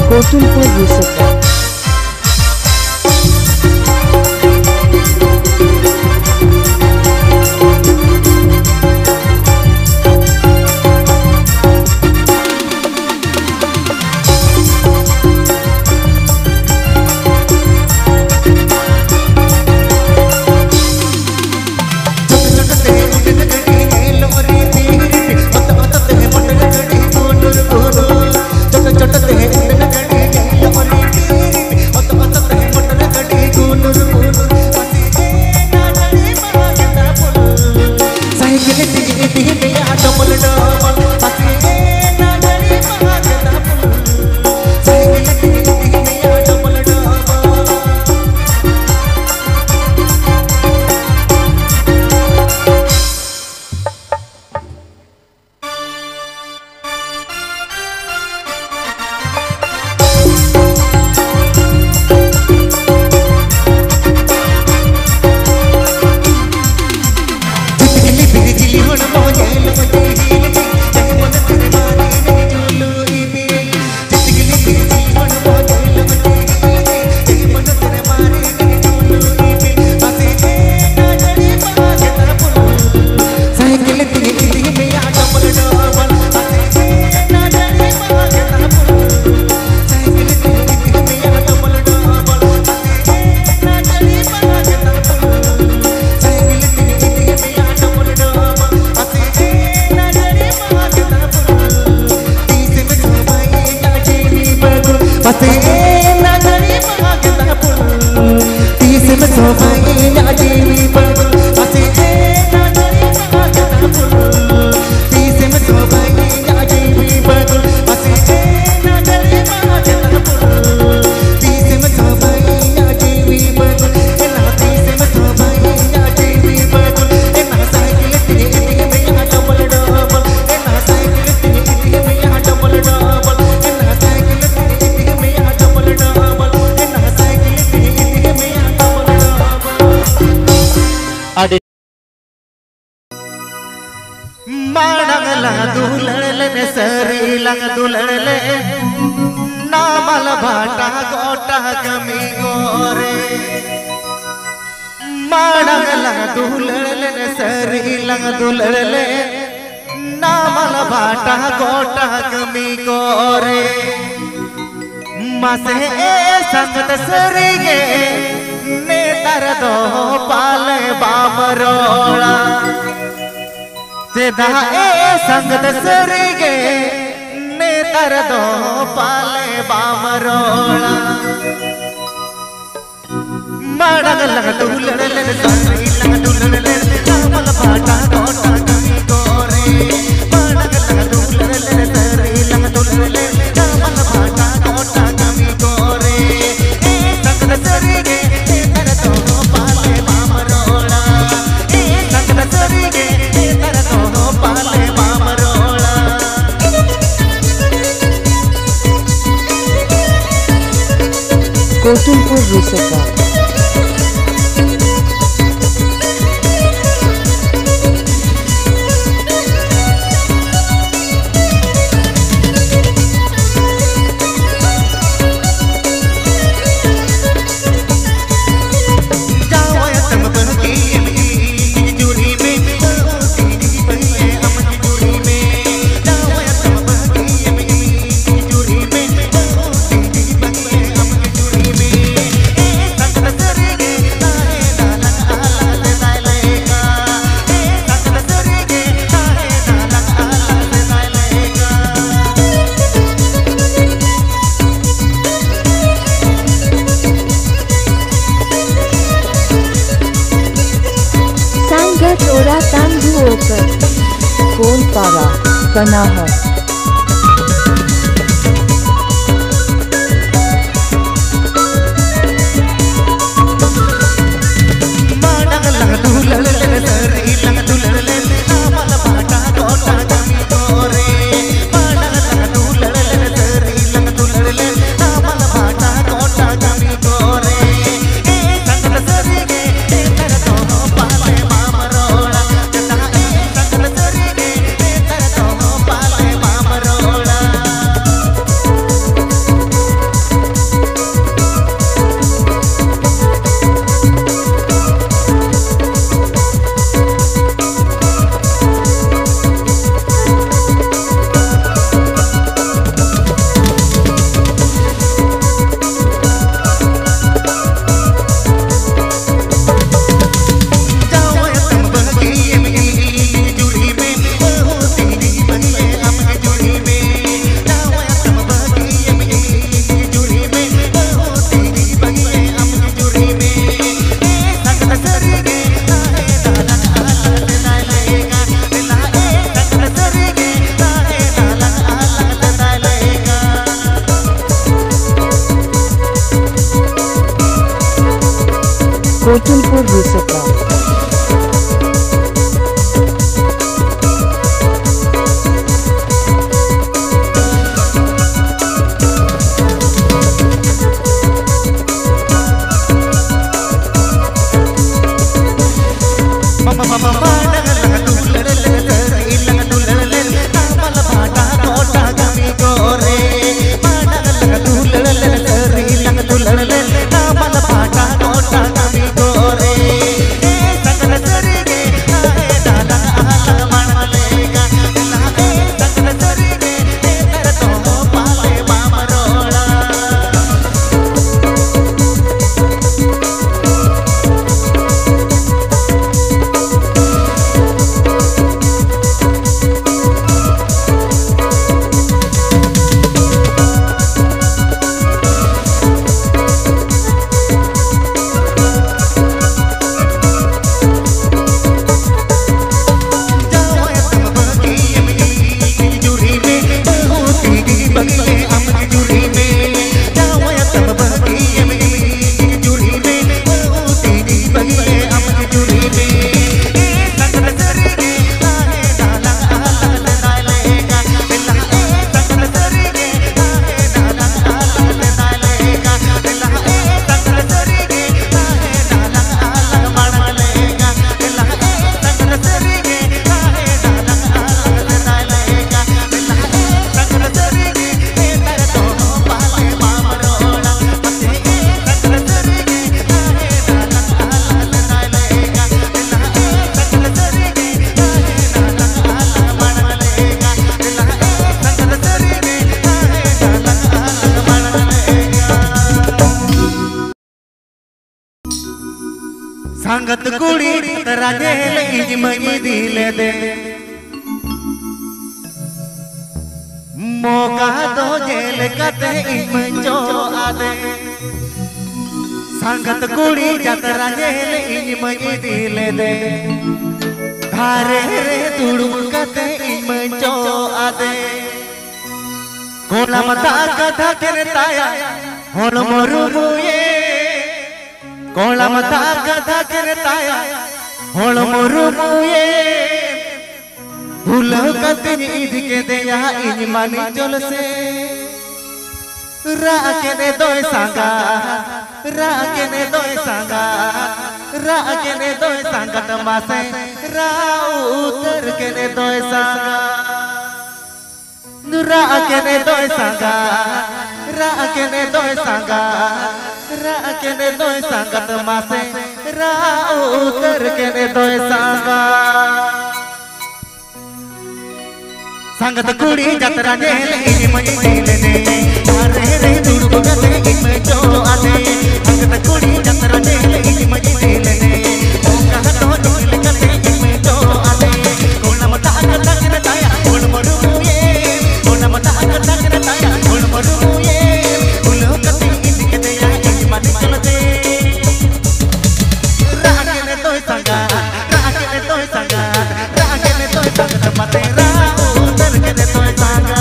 Kotulpur Rusaka. ᱢᱟᱲᱟᱝ ᱞᱟᱝ ᱫᱩᱞᱟᱹᱲ ᱞᱮᱱ, ᱥᱟᱹᱨᱤ ᱞᱟᱝ ᱫᱩᱞᱟᱹᱲ ᱞᱮᱱ, ᱱᱟᱢᱟᱞ ᱵᱷᱟᱴᱟ ᱜᱚᱴᱟ ᱠᱟᱹᱢᱤ ᱠᱚᱨᱮ᱾ ᱢᱟᱲᱟᱝ ᱞᱟᱝ ᱫᱩᱞᱟᱹᱲ ᱞᱮᱱ, ᱥᱟᱹᱨᱤ ᱞᱟᱝ ᱫᱩᱞᱟᱹᱲ ᱞᱮᱱ, ᱱᱟᱢᱟᱞ ᱵᱷᱟᱴᱟ ᱜᱚᱴᱟ ᱠᱟᱹᱢᱤ ᱠᱚᱨᱮ᱾ ᱢᱟᱥᱮ ᱮ ᱥᱟᱸᱜᱟᱛ ᱥᱟᱹᱨᱤᱜᱮ, ᱱᱮᱛᱟᱨ ᱫᱚ ᱯᱟᱞᱮ ᱵᱟᱢ ᱨᱚᱲᱟ᱾ ᱪᱮᱫᱟᱜ ᱮ ᱥᱟᱸᱜᱟᱛ ᱥᱟᱹᱨᱤᱜᱮ, ᱱᱮᱛᱟᱨ ᱫᱚ ᱯᱟᱞᱮ ᱵᱟᱢ ᱨᱚᱲᱟ᱾ ᱢᱟᱲᱟᱝ ᱞᱟᱝ ᱫᱩᱞᱟᱹᱲ ᱞᱮᱱ, ᱥᱟᱹᱨᱤ ᱞᱟᱝ ᱫᱩᱞᱟᱹᱲ ᱞᱮᱱ, ᱱᱟᱢᱟᱞ ᱵᱷᱟᱴᱟ ᱜᱚᱴᱟ ᱠᱟᱹᱢᱤ ᱠᱚᱨᱮ᱾ ᱢᱟᱲᱟᱝ ᱞᱟᱝ ᱫᱩᱞᱟᱹᱲ ᱞᱮᱱ, ᱥᱟᱹᱨᱤ ᱞᱟᱝ ᱫᱩᱞᱟᱹᱲ ᱞᱮᱱ, ᱱᱟᱢᱟᱞ ᱵᱷᱟᱴᱟ ᱜᱚᱴᱟ ᱠᱟᱹᱢᱤ ᱠᱚᱨᱮ᱾ ᱮ ᱥᱟᱸᱜᱟᱛ ᱥᱟᱹᱨᱤᱜᱮ, ᱱᱮᱛᱟᱨ ᱫᱚ ᱯᱟᱞᱮ ᱵᱟᱢ ᱨᱚᱲᱟ᱾ ᱮ ᱥᱟᱸᱜᱟᱛ ᱥᱟᱹᱨᱤᱜᱮ, ᱱᱮᱛᱟᱨ ᱫᱚ ᱯᱟᱞᱮ ᱵᱟᱢ ᱨᱚᱲᱟ᱾ ᱠᱳᱛᱩᱞᱯᱩᱨ ᱨᱩᱥᱟᱠᱟ᱾ ᱠᱟᱱᱟ ᱦᱚᱸ᱾ ᱠᱳᱴᱩᱞᱯᱩᱨ ᱨᱩᱥᱟᱠᱟ᱾ ᱥᱟᱸᱜᱟᱛ ᱠᱩᱲᱤ ᱡᱟᱛᱨᱟ ᱧᱮᱞ ᱤᱧ ᱢᱟᱹᱧ ᱤᱫᱤ ᱞᱮᱫᱮ᱾ ᱢᱚᱠᱟ ᱫᱚ ᱧᱮᱞ ᱠᱟᱛᱮ ᱤᱧ ᱢᱟᱹᱧ ᱪᱚ ᱟᱫᱮ᱾ ᱥᱟᱸᱜᱟᱛ ᱠᱩᱲᱤ ᱡᱟᱛᱨᱟ ᱧᱮᱞ ᱤᱧ ᱢᱟᱹᱧ ᱤᱫᱤ ᱞᱮᱫᱮ᱾ ᱫᱷᱟᱨᱮ ᱨᱮ ᱫᱩᱲᱩᱵ ᱠᱟᱛᱮ ᱤᱧ ᱢᱟᱹᱧ ᱪᱚ ᱟᱫᱮ᱾ ᱠᱚᱲᱟᱢ ᱫᱟᱜ ᱠᱟᱛᱷᱟ ᱠᱮᱱ ᱛᱟᱭᱟ ᱦᱚᱲᱢᱚ ᱨᱩᱢᱩᱭᱮ᱾ ᱠᱚᱲᱟᱢ ᱫᱟᱜ ᱠᱟᱛᱷᱟ ᱠᱮᱱ ᱛᱟᱭᱟ ᱦᱚᱲᱢᱚ ᱨᱩᱢᱩᱭᱮ᱾ ᱵᱷᱩᱞᱟᱹᱣ ᱠᱟᱛᱮᱧ ᱤᱫᱤ ᱠᱮᱫᱮᱭᱟ ᱤᱧ ᱢᱟᱹᱱᱤ ᱪᱚᱞ ᱥᱮ᱾ ᱨᱟᱜ ᱠᱮᱱᱮ ᱫᱚᱭ ᱥᱟᱸᱜᱟᱛ, ᱨᱟᱜ ᱠᱮᱱᱮ ᱫᱚᱭ ᱥᱟᱸᱜᱟᱛ, ᱨᱟᱜ ᱠᱮᱱᱮ ᱫᱚᱭ ᱥᱟᱸᱜᱟᱛ ᱢᱟᱥᱮ, ᱨᱟᱜ ᱩᱛᱟᱹᱨ ᱠᱮᱱᱮ ᱫᱚᱭ ᱥᱟᱸᱜᱟᱛ᱾ ᱨᱟᱜ ᱠᱮᱱᱮ ᱫᱚᱭ ᱥᱟᱸᱜᱟᱛ, ᱨᱟᱜ ᱠᱮᱱᱮ ᱫᱚᱭ ᱥᱟᱸᱜᱟᱛ, ᱨᱟᱜ ᱠᱮᱱᱮ ᱫᱚᱭ ᱥᱟᱸᱜᱟᱛ ᱢᱟᱥᱮ, ᱨᱟᱜ ᱩᱛᱟᱹᱨ ᱠᱮᱱᱮ ᱫᱚᱭ ᱥᱟᱸᱜᱟᱛ᱾ ᱥᱟᱸᱜᱟᱛ ᱠᱩᱲᱤ ᱡᱟᱛᱨᱟ ᱧᱮᱞ ᱤᱧ ᱢᱟᱹᱧ ᱤᱫᱤ ᱞᱮᱱᱮ᱾ ᱫᱷᱟᱨᱮ ᱨᱮ ᱫᱩᱲᱩᱵ ᱠᱟᱛᱮ ᱤᱧ ᱢᱟᱹᱧ ᱡᱚ ᱟᱫᱮ᱾ ᱥᱟᱸᱜᱟᱛ ᱠᱩᱲᱤ ᱡᱟᱛᱨᱟ ᱧᱮᱞ ᱤᱧ ᱢᱟᱹᱧ ᱤᱫᱤ ᱞᱮᱱᱮ᱾ ᱚᱱᱠᱟ ᱫᱚ ᱧᱮᱞ ᱠᱟᱛᱮ ᱤᱧ ᱢᱟᱹᱧ ᱡᱚ ᱟᱫᱮ᱾ ᱠᱚᱲᱟᱢ ᱫᱟᱜ ᱠᱟᱛᱷᱟ ᱠᱮᱱ ᱛᱟᱭᱟ ᱦᱚᱲᱢᱚ ᱨᱩᱢᱩᱭᱮ᱾ ᱠᱚᱲᱟᱢ ᱫᱟᱜ ᱠᱟᱛᱷᱟ ᱠᱮᱱ ᱛᱟᱭᱟ ᱦᱚᱲᱢᱚ ᱨᱩᱢᱩᱭᱮ᱾ ᱵᱷᱩᱞᱟᱹᱣ ᱠᱟᱛᱮ ᱤᱫᱤ ᱠᱮᱫᱮᱭᱟ ᱤᱧ ᱢᱟᱹᱱᱤ ᱪᱚᱞ ᱥᱮ᱾ ᱨᱟᱜ ᱠᱮᱱᱮ ᱫᱚᱭ ᱥᱟᱸᱜᱟᱛ, ᱨᱟᱜ ᱠᱮᱱᱮ ᱫᱚᱭ ᱥᱟᱸᱜᱟᱛ, ᱨᱟᱜ ᱠᱮᱱᱮ ᱫᱚᱭ ᱥᱟᱸᱜᱟᱛ ᱢᱟᱥᱮ, ᱨᱟᱜ ᱩᱛᱟᱹᱨ ᱠᱮᱱᱮ ᱫᱚᱭ ᱥᱟᱸᱜᱟᱛ᱾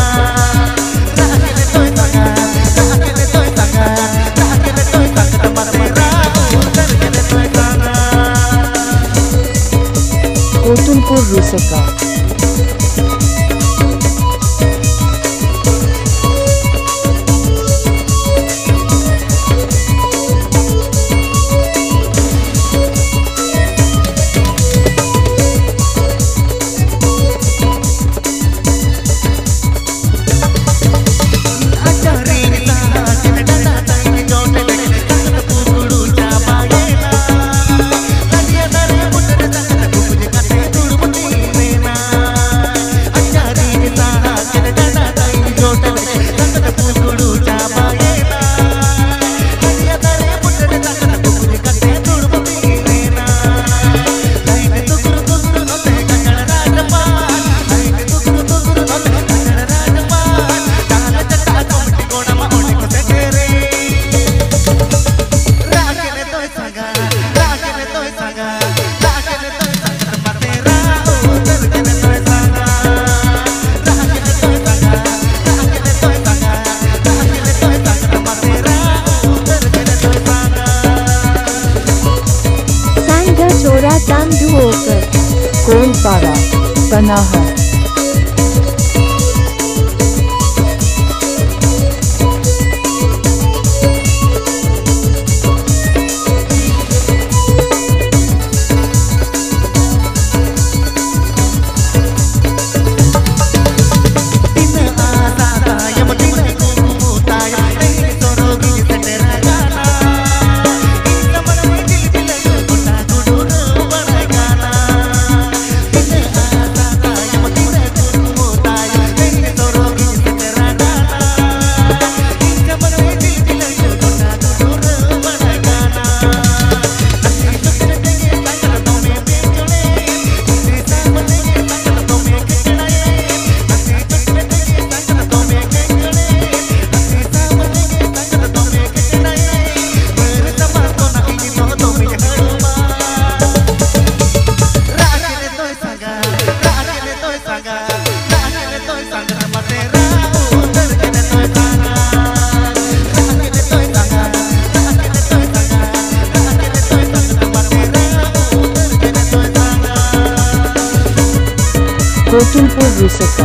ᱨᱟᱜ ᱠᱮᱱᱮ ᱫᱚᱭ ᱥᱟᱸᱜᱟᱛ, ᱨᱟᱜ ᱠᱮᱱᱮ ᱫᱚᱭ ᱥᱟᱸᱜᱟᱛ, ᱨᱟᱜ ᱠᱮᱱᱮ ᱫᱚᱭ ᱥᱟᱸᱜᱟᱛ ᱢᱟᱥᱮ, ᱨᱟᱜ ᱩᱛᱟᱹᱨ ᱠᱮᱱᱮ ᱫᱚᱭ ᱥᱟᱸᱜᱟᱛ᱾ ᱱᱟᱦᱟ᱾ ᱠᱳᱴᱩᱞᱯᱩᱨ ᱨᱩᱥᱟᱠᱟ᱾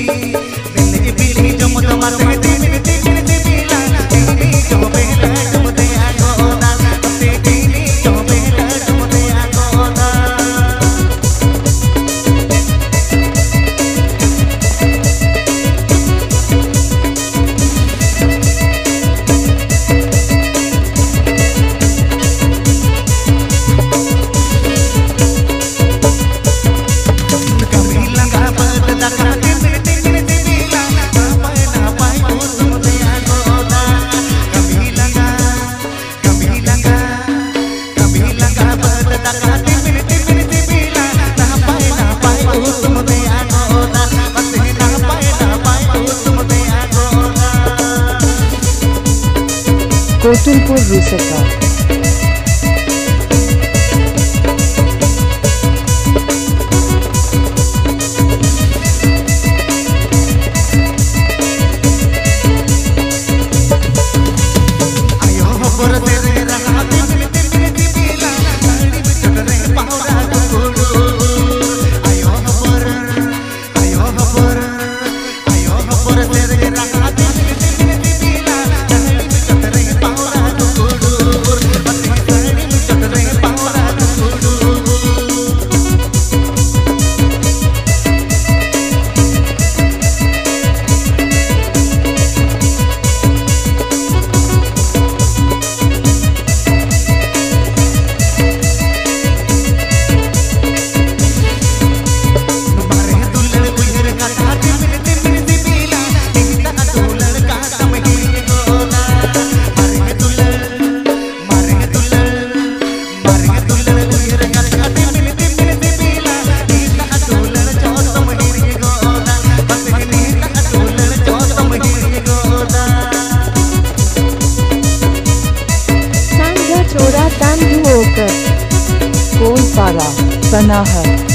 ᱵᱤᱞᱤ ᱵᱤᱞᱤ ᱡᱚᱢ ᱡᱚᱢ ᱛᱮ ᱛᱤᱢᱤᱨ ᱛᱤᱢᱤᱨ ᱛᱤᱢᱤᱞᱟ, ᱛᱤᱢᱤᱨ ᱡᱚᱢ ᱵᱮᱞᱟ ᱡᱚᱢ ᱛᱮ ᱟᱜᱚᱫᱟ, ᱛᱤᱢᱤᱨ ᱡᱚᱢ ᱵᱮᱞᱟ ᱡᱚᱢ ᱛᱮ ᱟᱜᱚᱫᱟ᱾ ᱠᱟᱹᱢᱤ ᱞᱟᱸᱜᱟ ᱵᱟᱹᱫᱽ ᱫᱟᱠᱟ ᱛᱤᱢᱤᱨ ᱛᱤᱢᱤᱨ ᱛᱤᱢᱤᱞᱟ, ᱱᱟᱯᱟᱭ ᱱᱟᱯᱟᱭ ᱩᱛᱩᱢ ᱛᱮᱭᱟᱨ ᱜᱚᱫᱟ᱾ ᱠᱟᱹᱢᱤ ᱞᱟᱸᱜᱟ, ᱠᱟᱹᱢᱤ ᱞᱟᱸᱜᱟ, ᱠᱟᱹᱢᱤ ᱞᱟᱸᱜᱟ ᱵᱟᱹᱫᱽ ᱫᱟᱠᱟ ᱛᱤᱢᱤᱨ ᱛᱤᱢᱤᱨ ᱛᱤᱢᱤᱞᱟ, ᱱᱟᱯᱟᱭ ᱱᱟᱯᱟᱭ ᱩᱛᱩᱢ ᱛᱮᱭᱟᱨ ᱜᱚᱫᱟ᱾ ᱯᱟᱥᱮ ᱱᱟᱯᱟᱭ ᱱᱟᱯᱟᱭ ᱩᱛᱩᱢ ᱛᱮᱭᱟᱨ ᱜᱚᱫᱟ᱾ ᱠᱳᱛᱩᱞᱯᱩᱨ ᱨᱩᱥᱟᱠᱟ᱾ ᱟᱭᱳ ᱦᱚᱯᱚᱱ ᱛᱮᱨᱮ ᱨᱟᱦᱟ ᱛᱤᱢᱤᱨ ᱛᱤᱢᱤᱨ ᱛᱤᱢᱤᱞᱟ, ᱟᱹᱰᱤ ᱪᱚᱴ ᱨᱮ ᱯᱟᱣᱨᱟ ᱫᱩᱠᱩᱲᱩ᱾ ᱟᱭᱳ ᱦᱚᱯᱚᱱ, ᱟᱭᱳ ᱦᱚᱯᱚᱱ, ᱟᱭᱳ ᱦᱚᱯᱚᱱ ᱛᱮᱨᱮ ᱨᱟᱦᱟ ᱛᱤᱢᱤᱨ ᱛᱤᱢᱤᱨ ᱛᱤᱢᱤᱞᱟ, ᱟᱹᱰᱤ ᱪᱚᱴ ᱨᱮ ᱯᱟᱣᱨᱟ ᱫᱩᱠᱩᱲᱩ᱾ रहा है।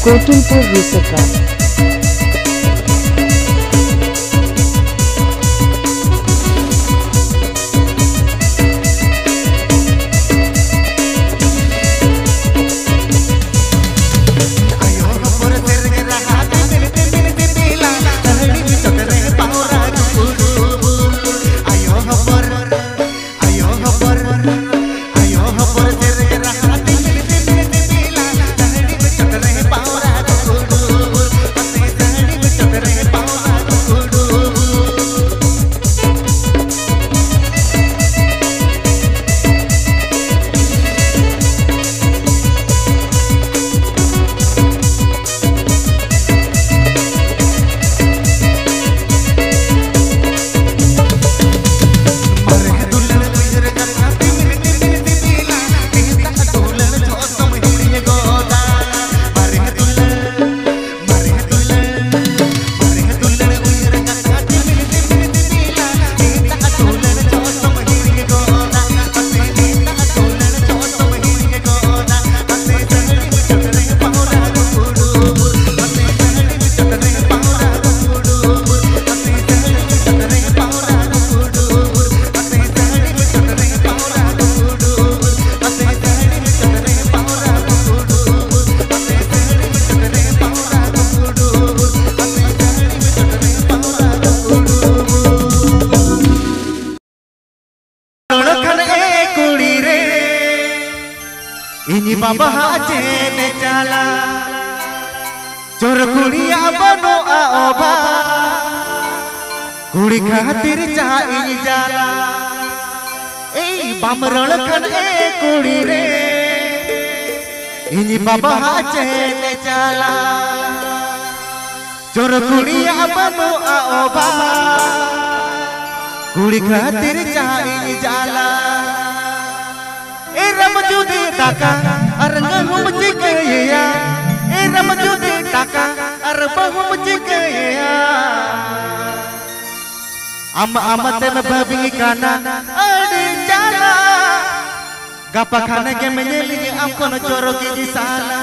ᱠᱳᱴᱩᱞᱯᱩᱨ ᱨᱩᱥᱟᱠᱟ᱾ ᱤᱧ ᱵᱟᱵᱟ ᱦᱟᱜ ᱪᱮᱫ ᱮ ᱪᱟᱞᱟ, ᱪᱚᱨ ᱠᱩᱲᱤᱭᱟᱜ ᱵᱟᱹᱱᱩᱜᱼᱟ ᱚᱵᱷᱟᱵ, ᱠᱩᱲᱤ ᱠᱷᱟᱹᱛᱤᱨ ᱪᱟᱦᱟ ᱤᱧ ᱡᱟᱞᱟ᱾ ᱮᱭ ᱵᱟᱢ ᱨᱚᱲ ᱠᱷᱟᱱ ᱮ ᱠᱩᱲᱤ ᱨᱮ, ᱤᱧ ᱵᱟᱵᱟ ᱦᱟᱜ ᱪᱮᱫ ᱮ ᱪᱟᱞᱟ, ᱪᱚᱨ ᱠᱩᱲᱤᱭᱟᱜ ᱵᱟᱹᱱᱩᱜᱼᱟ ᱚᱵᱷᱟᱵ, ᱠᱩᱲᱤ ᱠᱷᱟᱹᱛᱤᱨ ᱪᱟᱦᱟ ᱤᱧ ᱡᱟᱞᱟ᱾ ᱮᱨᱟᱢ ᱡᱩᱫᱤ ᱫᱟᱠᱟ ᱟᱨ ᱜᱟᱹᱦᱩᱢ ᱪᱤᱠᱟᱹᱭᱮᱭᱟ, ᱮᱨᱟᱢ ᱡᱩᱫᱤ ᱫᱟᱠᱟ ᱟᱨ ᱵᱟᱹᱦᱩᱢ ᱪᱤᱠᱟᱹᱭᱮᱭᱟ, ᱟᱢ ᱟᱢ ᱛᱮᱢ ᱵᱷᱟᱹᱵᱤ ᱠᱟᱱᱟ ᱟᱹᱰᱤ ᱡᱟᱞᱟ᱾ ᱜᱟᱯᱟ ᱠᱷᱟᱱ ᱜᱮᱢ ᱧᱮᱞᱤᱧ ᱟᱢ ᱠᱷᱚᱱ ᱪᱚᱨᱚᱠᱤᱡ ᱥᱟᱞᱟ᱾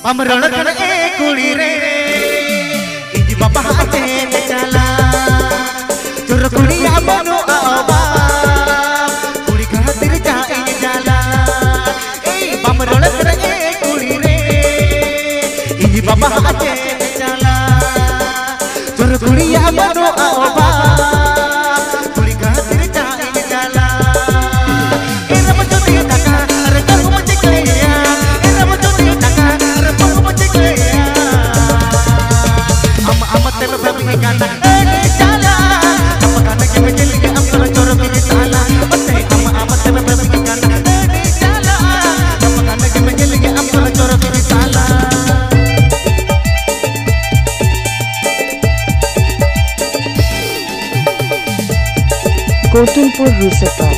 ᱵᱟᱢ ᱨᱚᱲ ᱠᱷᱟᱱ ᱮ ᱠᱩᱲᱤ ᱨᱮ, ᱤᱧ ᱵᱟᱵᱟ ᱦᱟᱜ ᱪᱮᱫ ᱮ ᱪᱟᱞᱟ, ᱪᱚᱨ ᱠᱩᱲᱤᱭᱟᱜ ᱵᱟᱹᱱᱩᱜᱼᱟ ᱚᱵᱷᱟᱵ, ᱠᱩᱲᱤ ᱠᱷᱟᱹᱛᱤᱨ ᱪᱟᱦᱟ ᱤᱧ ᱡᱟᱞᱟ᱾ ᱮᱭ ᱵᱟᱢ ᱨᱚᱲ ᱠᱷᱟᱱ ᱮ ᱠᱩᱲᱤ ᱨᱮ, ᱤᱧ ᱵᱟᱵᱟ ᱦᱟᱜ ᱪᱮᱫ ᱮ ᱪᱟᱞᱟ, ᱪᱚᱨ ᱠᱩᱲᱤᱭᱟᱜ ᱵᱟᱹᱱᱩᱜᱼᱟ ᱚᱵᱷᱟᱵ, ᱠᱩᱲᱤ ᱠᱷᱟᱹᱛᱤᱨ ᱪᱟᱦᱟ ᱤᱧ ᱡᱟᱞᱟ᱾ ᱮᱨᱟᱢ ᱡᱩᱫᱤ ᱫᱟᱠᱟ ᱟᱨ ᱜᱟᱹᱦᱩᱢ ᱪᱤᱠᱟᱹᱭᱮᱭᱟ, ᱮᱨᱟᱢ ᱡᱩᱫᱤ ᱫᱟᱠᱟ ᱟᱨ ᱵᱟᱹᱦᱩᱢ ᱪᱤᱠᱟᱹᱭᱮᱭᱟ, ᱟᱢ ᱟᱢ ᱛᱮᱢ ᱵᱷᱟᱹᱵᱤ ᱠᱟᱱᱟ ᱟᱹᱰᱤ ᱡᱟᱞᱟ᱾ ᱟᱢ ᱠᱷᱟᱱ ᱜᱮᱢ ᱧᱮᱞᱤᱧᱟ ᱟᱢ ᱠᱷᱚᱱ ᱪᱚᱨᱚᱠᱤᱡ ᱥᱟᱞᱟ᱾ ᱚᱛᱮ ᱟᱢ ᱟᱢ ᱛᱮᱢ ᱵᱷᱟᱹᱵᱤ ᱠᱟᱱᱟ ᱟᱹᱰᱤ ᱡᱟᱞᱟ᱾ ᱟᱢ ᱠᱷᱟᱱ ᱜᱮᱢ ᱧᱮᱞᱤᱧᱟ ᱟᱢ ᱠᱷᱚᱱ ᱪᱚᱨᱚᱠᱤᱡ ᱥᱟᱞᱟ᱾ ᱠᱳᱴᱩᱞᱯᱩᱨ ᱨᱩᱥᱟᱯᱟ᱾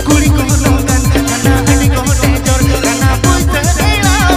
ᱠᱩᱲᱤ ᱠᱚ ᱱᱚᱝᱠᱟᱱ ᱠᱟᱱᱟ, ᱟᱹᱰᱤ ᱠᱚ ᱰᱮᱧᱡᱚᱨ ᱠᱟᱱᱟ, ᱯᱩᱭᱥᱟᱹ ᱮᱲᱟᱣ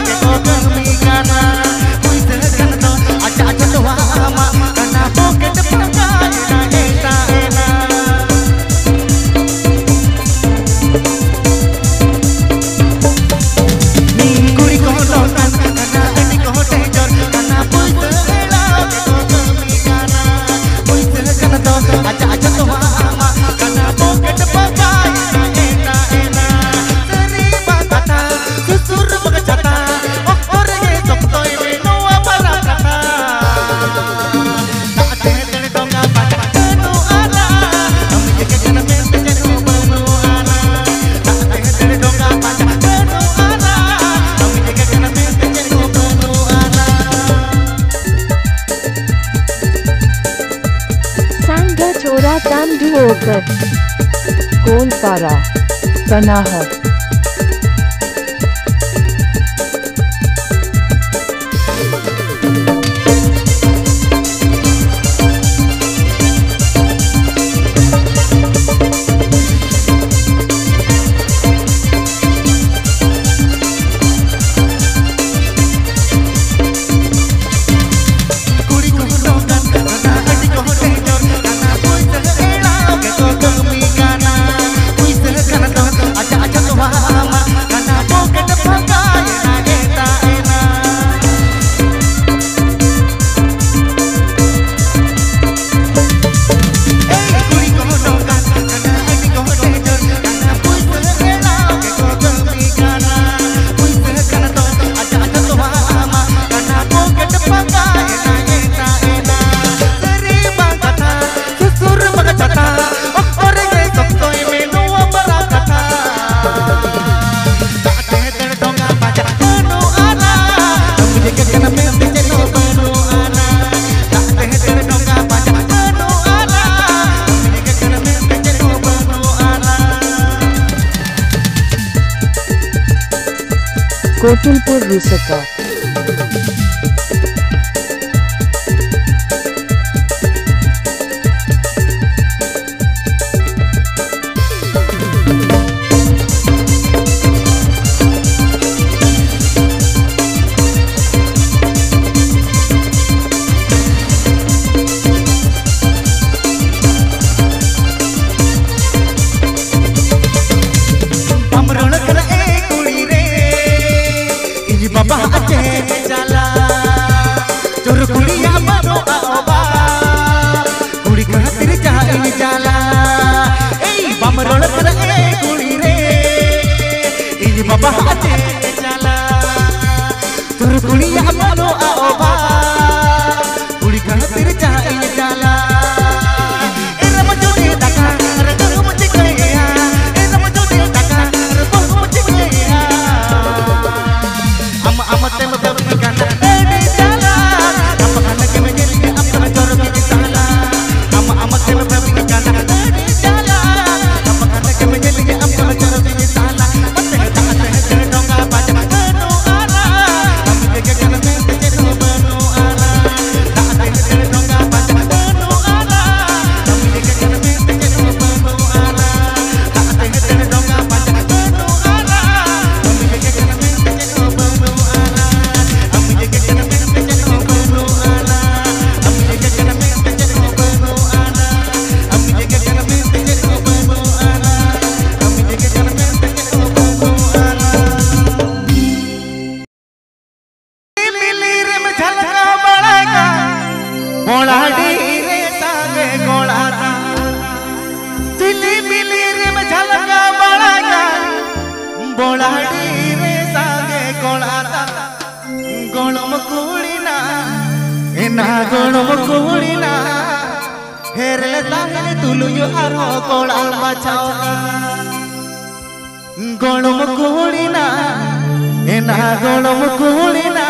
Worker. Kolpara. Panahar. Kotilpur Rusaka. ᱮᱱᱟ ᱜᱚᱲᱚᱢ ᱠᱩᱲᱤ ᱱᱟ, ᱦᱮᱨ ᱞᱮ ᱛᱟᱦᱮᱸ ᱛᱩᱞᱩᱡ ᱟᱨᱦᱚᱸ ᱠᱚᱲᱟ ᱵᱟᱪᱷᱟᱣ ᱠᱟᱱ᱾ ᱜᱚᱲᱚᱢ ᱠᱩᱲᱤ ᱱᱟ, ᱮᱱᱟ ᱜᱚᱲᱚᱢ ᱠᱩᱲᱤ ᱱᱟ,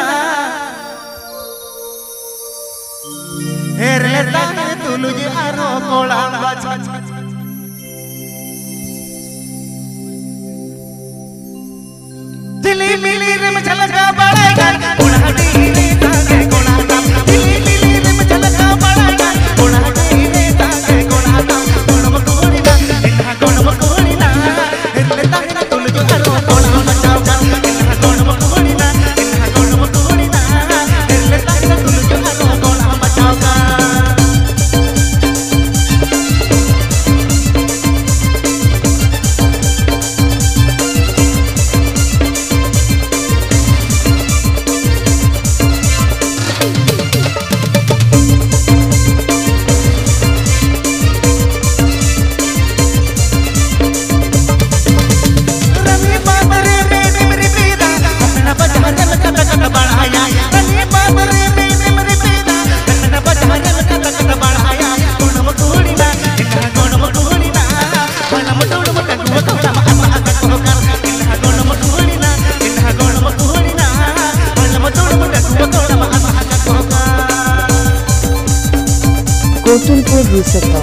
ᱦᱮᱨ ᱞᱮ ᱛᱟᱦᱮᱸ ᱛᱩᱞᱩᱡ ᱟᱨᱦᱚᱸ ᱠᱚᱲᱟ ᱵᱟᱪᱷᱟᱣ᱾ ᱡᱷᱤᱞᱤᱢᱤᱞᱤ ᱨᱮᱢ ᱡᱷᱟᱞᱠᱟᱣ ᱵᱟᱲᱟᱭ ᱠᱟᱱ, ᱚᱱᱟ ᱰᱤᱦᱤ ᱨᱮ ᱛᱟᱦᱮᱸ ᱠᱚᱲᱟ ᱛᱟᱢ᱾ ᱡᱷᱤᱞᱤᱢᱤᱞᱤ ᱨᱮᱢ ᱡᱷᱟᱞᱠᱟᱣ ᱵᱟᱲᱟᱭ ᱠᱟᱱ, ᱚᱱᱟ ᱰᱤᱦᱤ ᱨᱮ ᱛᱟᱦᱮᱸ ᱠᱚᱲᱟ ᱛᱟᱢ᱾ ᱜᱚᱲᱚᱢ ᱠᱩᱲᱤ ᱱᱟ, ᱮᱱᱟ ᱜᱚᱲᱚᱢ ᱠᱩᱲᱤ ᱱᱟ, ᱦᱮᱨ ᱞᱮ ᱛᱟᱦᱮᱸ ᱛᱩᱞᱩᱡ ᱟᱨᱦᱚᱸ ᱠᱚᱲᱟ ᱵᱟᱪᱷᱟᱣ ᱠᱟᱱ᱾ ᱮᱱᱟ ᱜᱚᱲᱚᱢ ᱠᱩᱲᱤ ᱱᱟ, ᱮᱱᱟ ᱜᱚᱲᱚᱢ ᱠᱩᱲᱤ ᱱᱟ, ᱦᱮᱨ ᱞᱮ ᱛᱟᱦᱮᱸ ᱛᱩᱞᱩᱡ ᱟᱨᱦᱚᱸ ᱠᱚᱲᱟ ᱵᱟᱪᱷᱟᱣ ᱠᱟᱱ᱾ ᱠᱳᱴᱩᱞᱯᱩᱨ ᱨᱩᱥᱟᱠᱟ᱾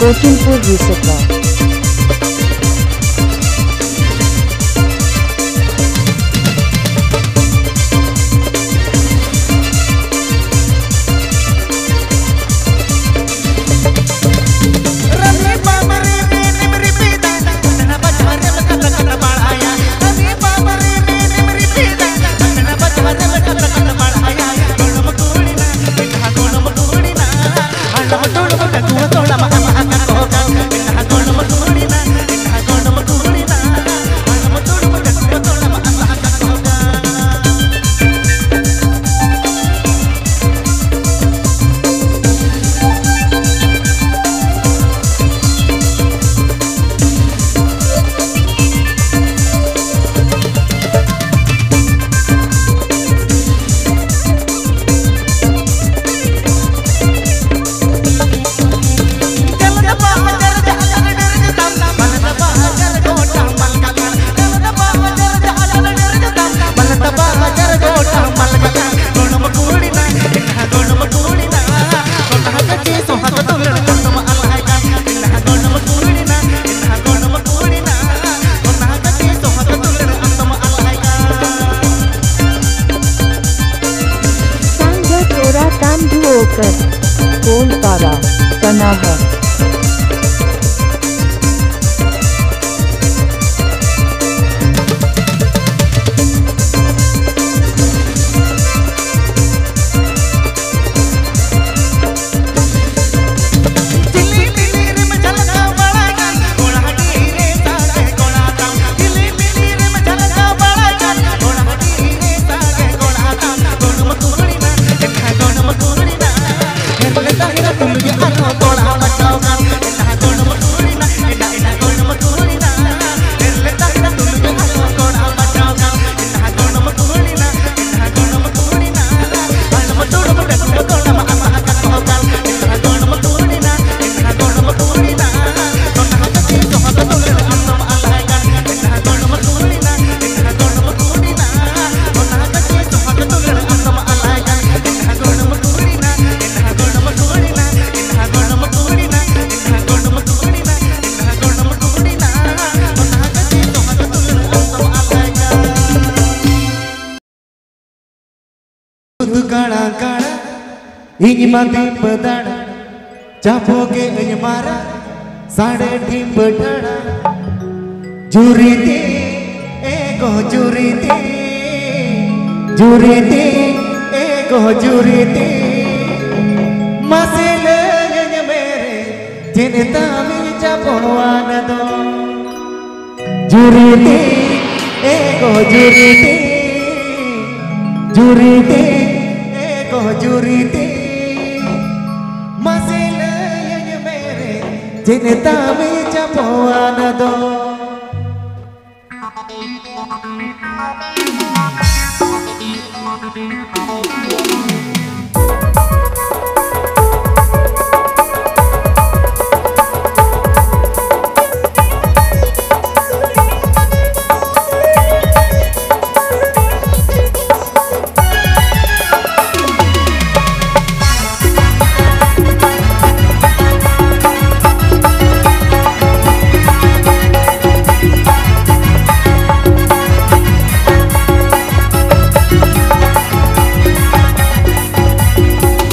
ᱠᱳᱴᱤᱱᱯᱩᱨ ᱨᱩᱥᱟᱠᱟ᱾ ᱥᱟᱝᱜᱷᱟᱴ ᱚᱲᱟᱜ ᱛᱟᱢ ᱫᱩᱣᱟᱹ ᱠᱟᱨ᱾ ᱠᱳᱞ ᱯᱟᱨᱟ, ᱠᱟᱱᱟᱦᱟ᱾ ᱠᱟᱬᱟ ᱠᱟᱬᱟ, ᱤᱧ ᱢᱟ ᱫᱤᱯ ᱫᱟᱬᱟ, ᱪᱟᱯᱚ ᱜᱮ ᱟᱹᱧ ᱢᱟᱨᱟ, ᱥᱟᱰᱮ ᱰᱷᱤᱢᱵᱟᱹ ᱰᱷᱟᱲᱟ᱾ ᱡᱩᱨᱤ ᱛᱤ, ᱮ ᱜᱚ ᱡᱩᱨᱤ ᱛᱤ, ᱡᱩᱨᱤ ᱛᱤ, ᱮ ᱜᱚ ᱡᱩᱨᱤ ᱛᱤ᱾ ᱢᱟᱥᱮ ᱞᱟᱹᱭᱟᱹᱧ ᱢᱮ ᱨᱮ, ᱪᱮᱫ ᱛᱟᱢᱤ ᱪᱟᱯᱚᱣᱟᱱ ᱫᱚ? ᱡᱩᱨᱤ ᱛᱤ, ᱮ ᱜᱚ ᱡᱩᱨᱤ ᱛᱤ, ᱡᱩᱨᱤ ᱛᱤ, ᱮ ᱜᱚ ᱡᱩᱨᱤ ᱛᱤ᱾ ᱢᱟᱥᱮ ᱞᱟᱹᱭᱟᱹᱧ ᱢᱮ ᱨᱮ, ᱪᱮᱫ ᱛᱟᱢᱤ ᱪᱟᱯᱚᱣᱟᱱ ᱫᱚ?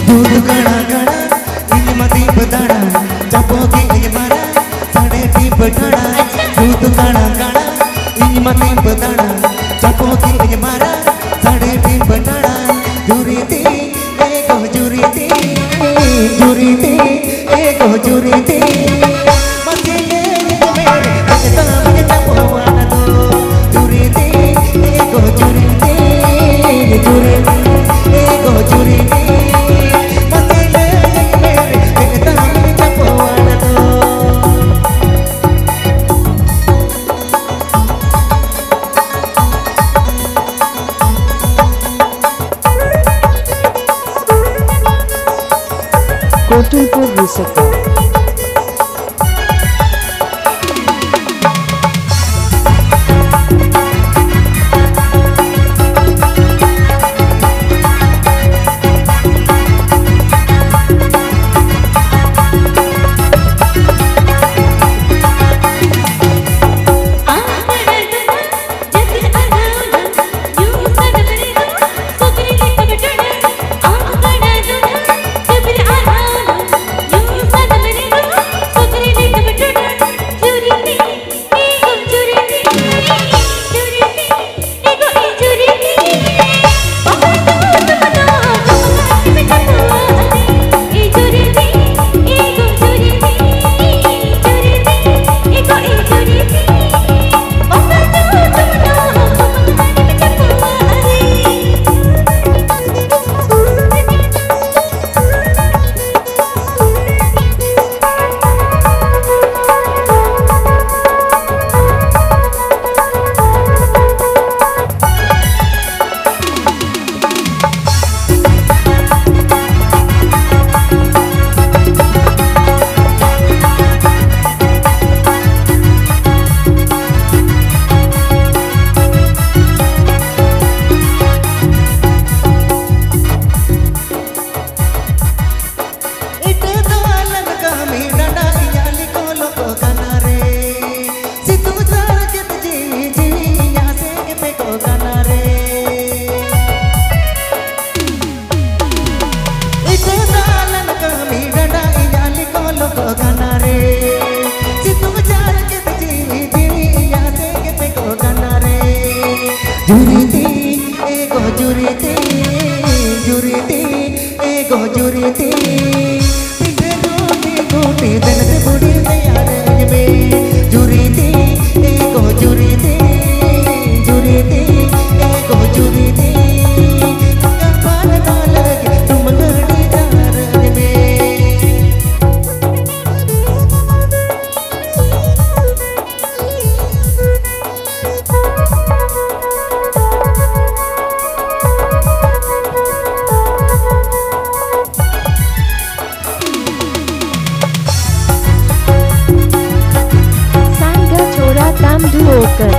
ᱫᱩᱫᱷ ᱜᱟᱲᱟ ᱜᱟᱲᱟ, ᱤᱧ ᱢᱟ ᱫᱤᱯ ᱫᱟᱬᱟ, ᱪᱟᱯᱚ ᱜᱮ ᱟᱹᱧ ᱢᱟᱨᱟ, ᱥᱟᱰᱮ ᱰᱷᱤᱢᱵᱟᱹ ᱰᱷᱟᱲᱟ᱾ ᱫᱩᱫᱷ ᱜᱟᱲᱟ ᱜᱟᱲᱟ, ᱤᱧ ᱢᱟ ᱫᱤᱯ ᱫᱟᱬᱟ, ᱪᱟᱯᱚ ᱜᱮ ᱟᱹᱧ ᱢᱟᱨᱟ, ᱥᱟᱰᱮ ᱰᱷᱤᱢᱵᱟᱹ ᱰᱷᱟᱲᱟ᱾ ᱡᱩᱨᱤ ᱛᱤ, ᱮ ᱜᱚ ᱡᱩᱨᱤ ᱛᱤ, ᱡᱩᱨᱤ ᱛᱤ, ᱮ ᱜᱚ ᱡᱩᱨᱤ ᱛᱤ᱾ ᱢᱟᱥᱮ ᱞᱟᱹᱭ ᱢᱮ, ᱪᱮᱫ ᱛᱟᱢ ᱪᱟᱯᱚᱣᱟᱱ ᱫᱚ? ᱡᱩᱨᱤ ᱛᱤ, ᱮ ᱜᱚ ᱡᱩᱨᱤ ᱛᱤ, ᱡᱩᱨᱤ ᱛᱤ, ᱮ ᱜᱚ ᱡᱩᱨᱤ ᱛᱤ᱾ ᱢᱟᱥᱮ ᱞᱟᱹᱭ ᱢᱮ, ᱪᱮᱫ ᱛᱟᱢ ᱪᱟᱯᱚᱣᱟᱱ ᱫᱚ? ᱠᱳᱴᱩᱞᱯᱩᱨ ᱨᱩᱥᱟᱠᱟ᱾ ᱡᱩᱨᱤᱛᱤ, ᱮ ᱜᱚ ᱡᱩᱨᱤᱛᱤ, ᱡᱩᱨᱤᱛᱤ, ᱮ ᱜᱚ ᱡᱩᱨᱤᱛᱤ, ᱯᱤᱴᱷᱟᱹ ᱨᱩᱴᱤ ᱠᱩᱴᱤ ᱫᱮᱱ ᱥᱮ ᱵᱩᱰᱷᱤ ᱛᱮᱭᱟᱨ ᱟᱹᱧ ᱢᱮ᱾ ᱡᱩᱨᱤᱛᱤ, ᱮ ᱜᱚ ᱡᱩᱨᱤᱛᱤ, ᱡᱩᱨᱤᱛᱤ, ᱮ ᱜᱚ ᱡᱩᱨᱤᱛᱤ, ᱜᱟᱯᱟᱞ ᱛᱟᱞᱮ ᱰᱩᱢᱵᱩᱜ ᱜᱟᱹᱰᱤ ᱛᱮᱭᱟᱨ ᱟᱹᱧ ᱢᱮ᱾ Sangha Chora Tamdu Okar,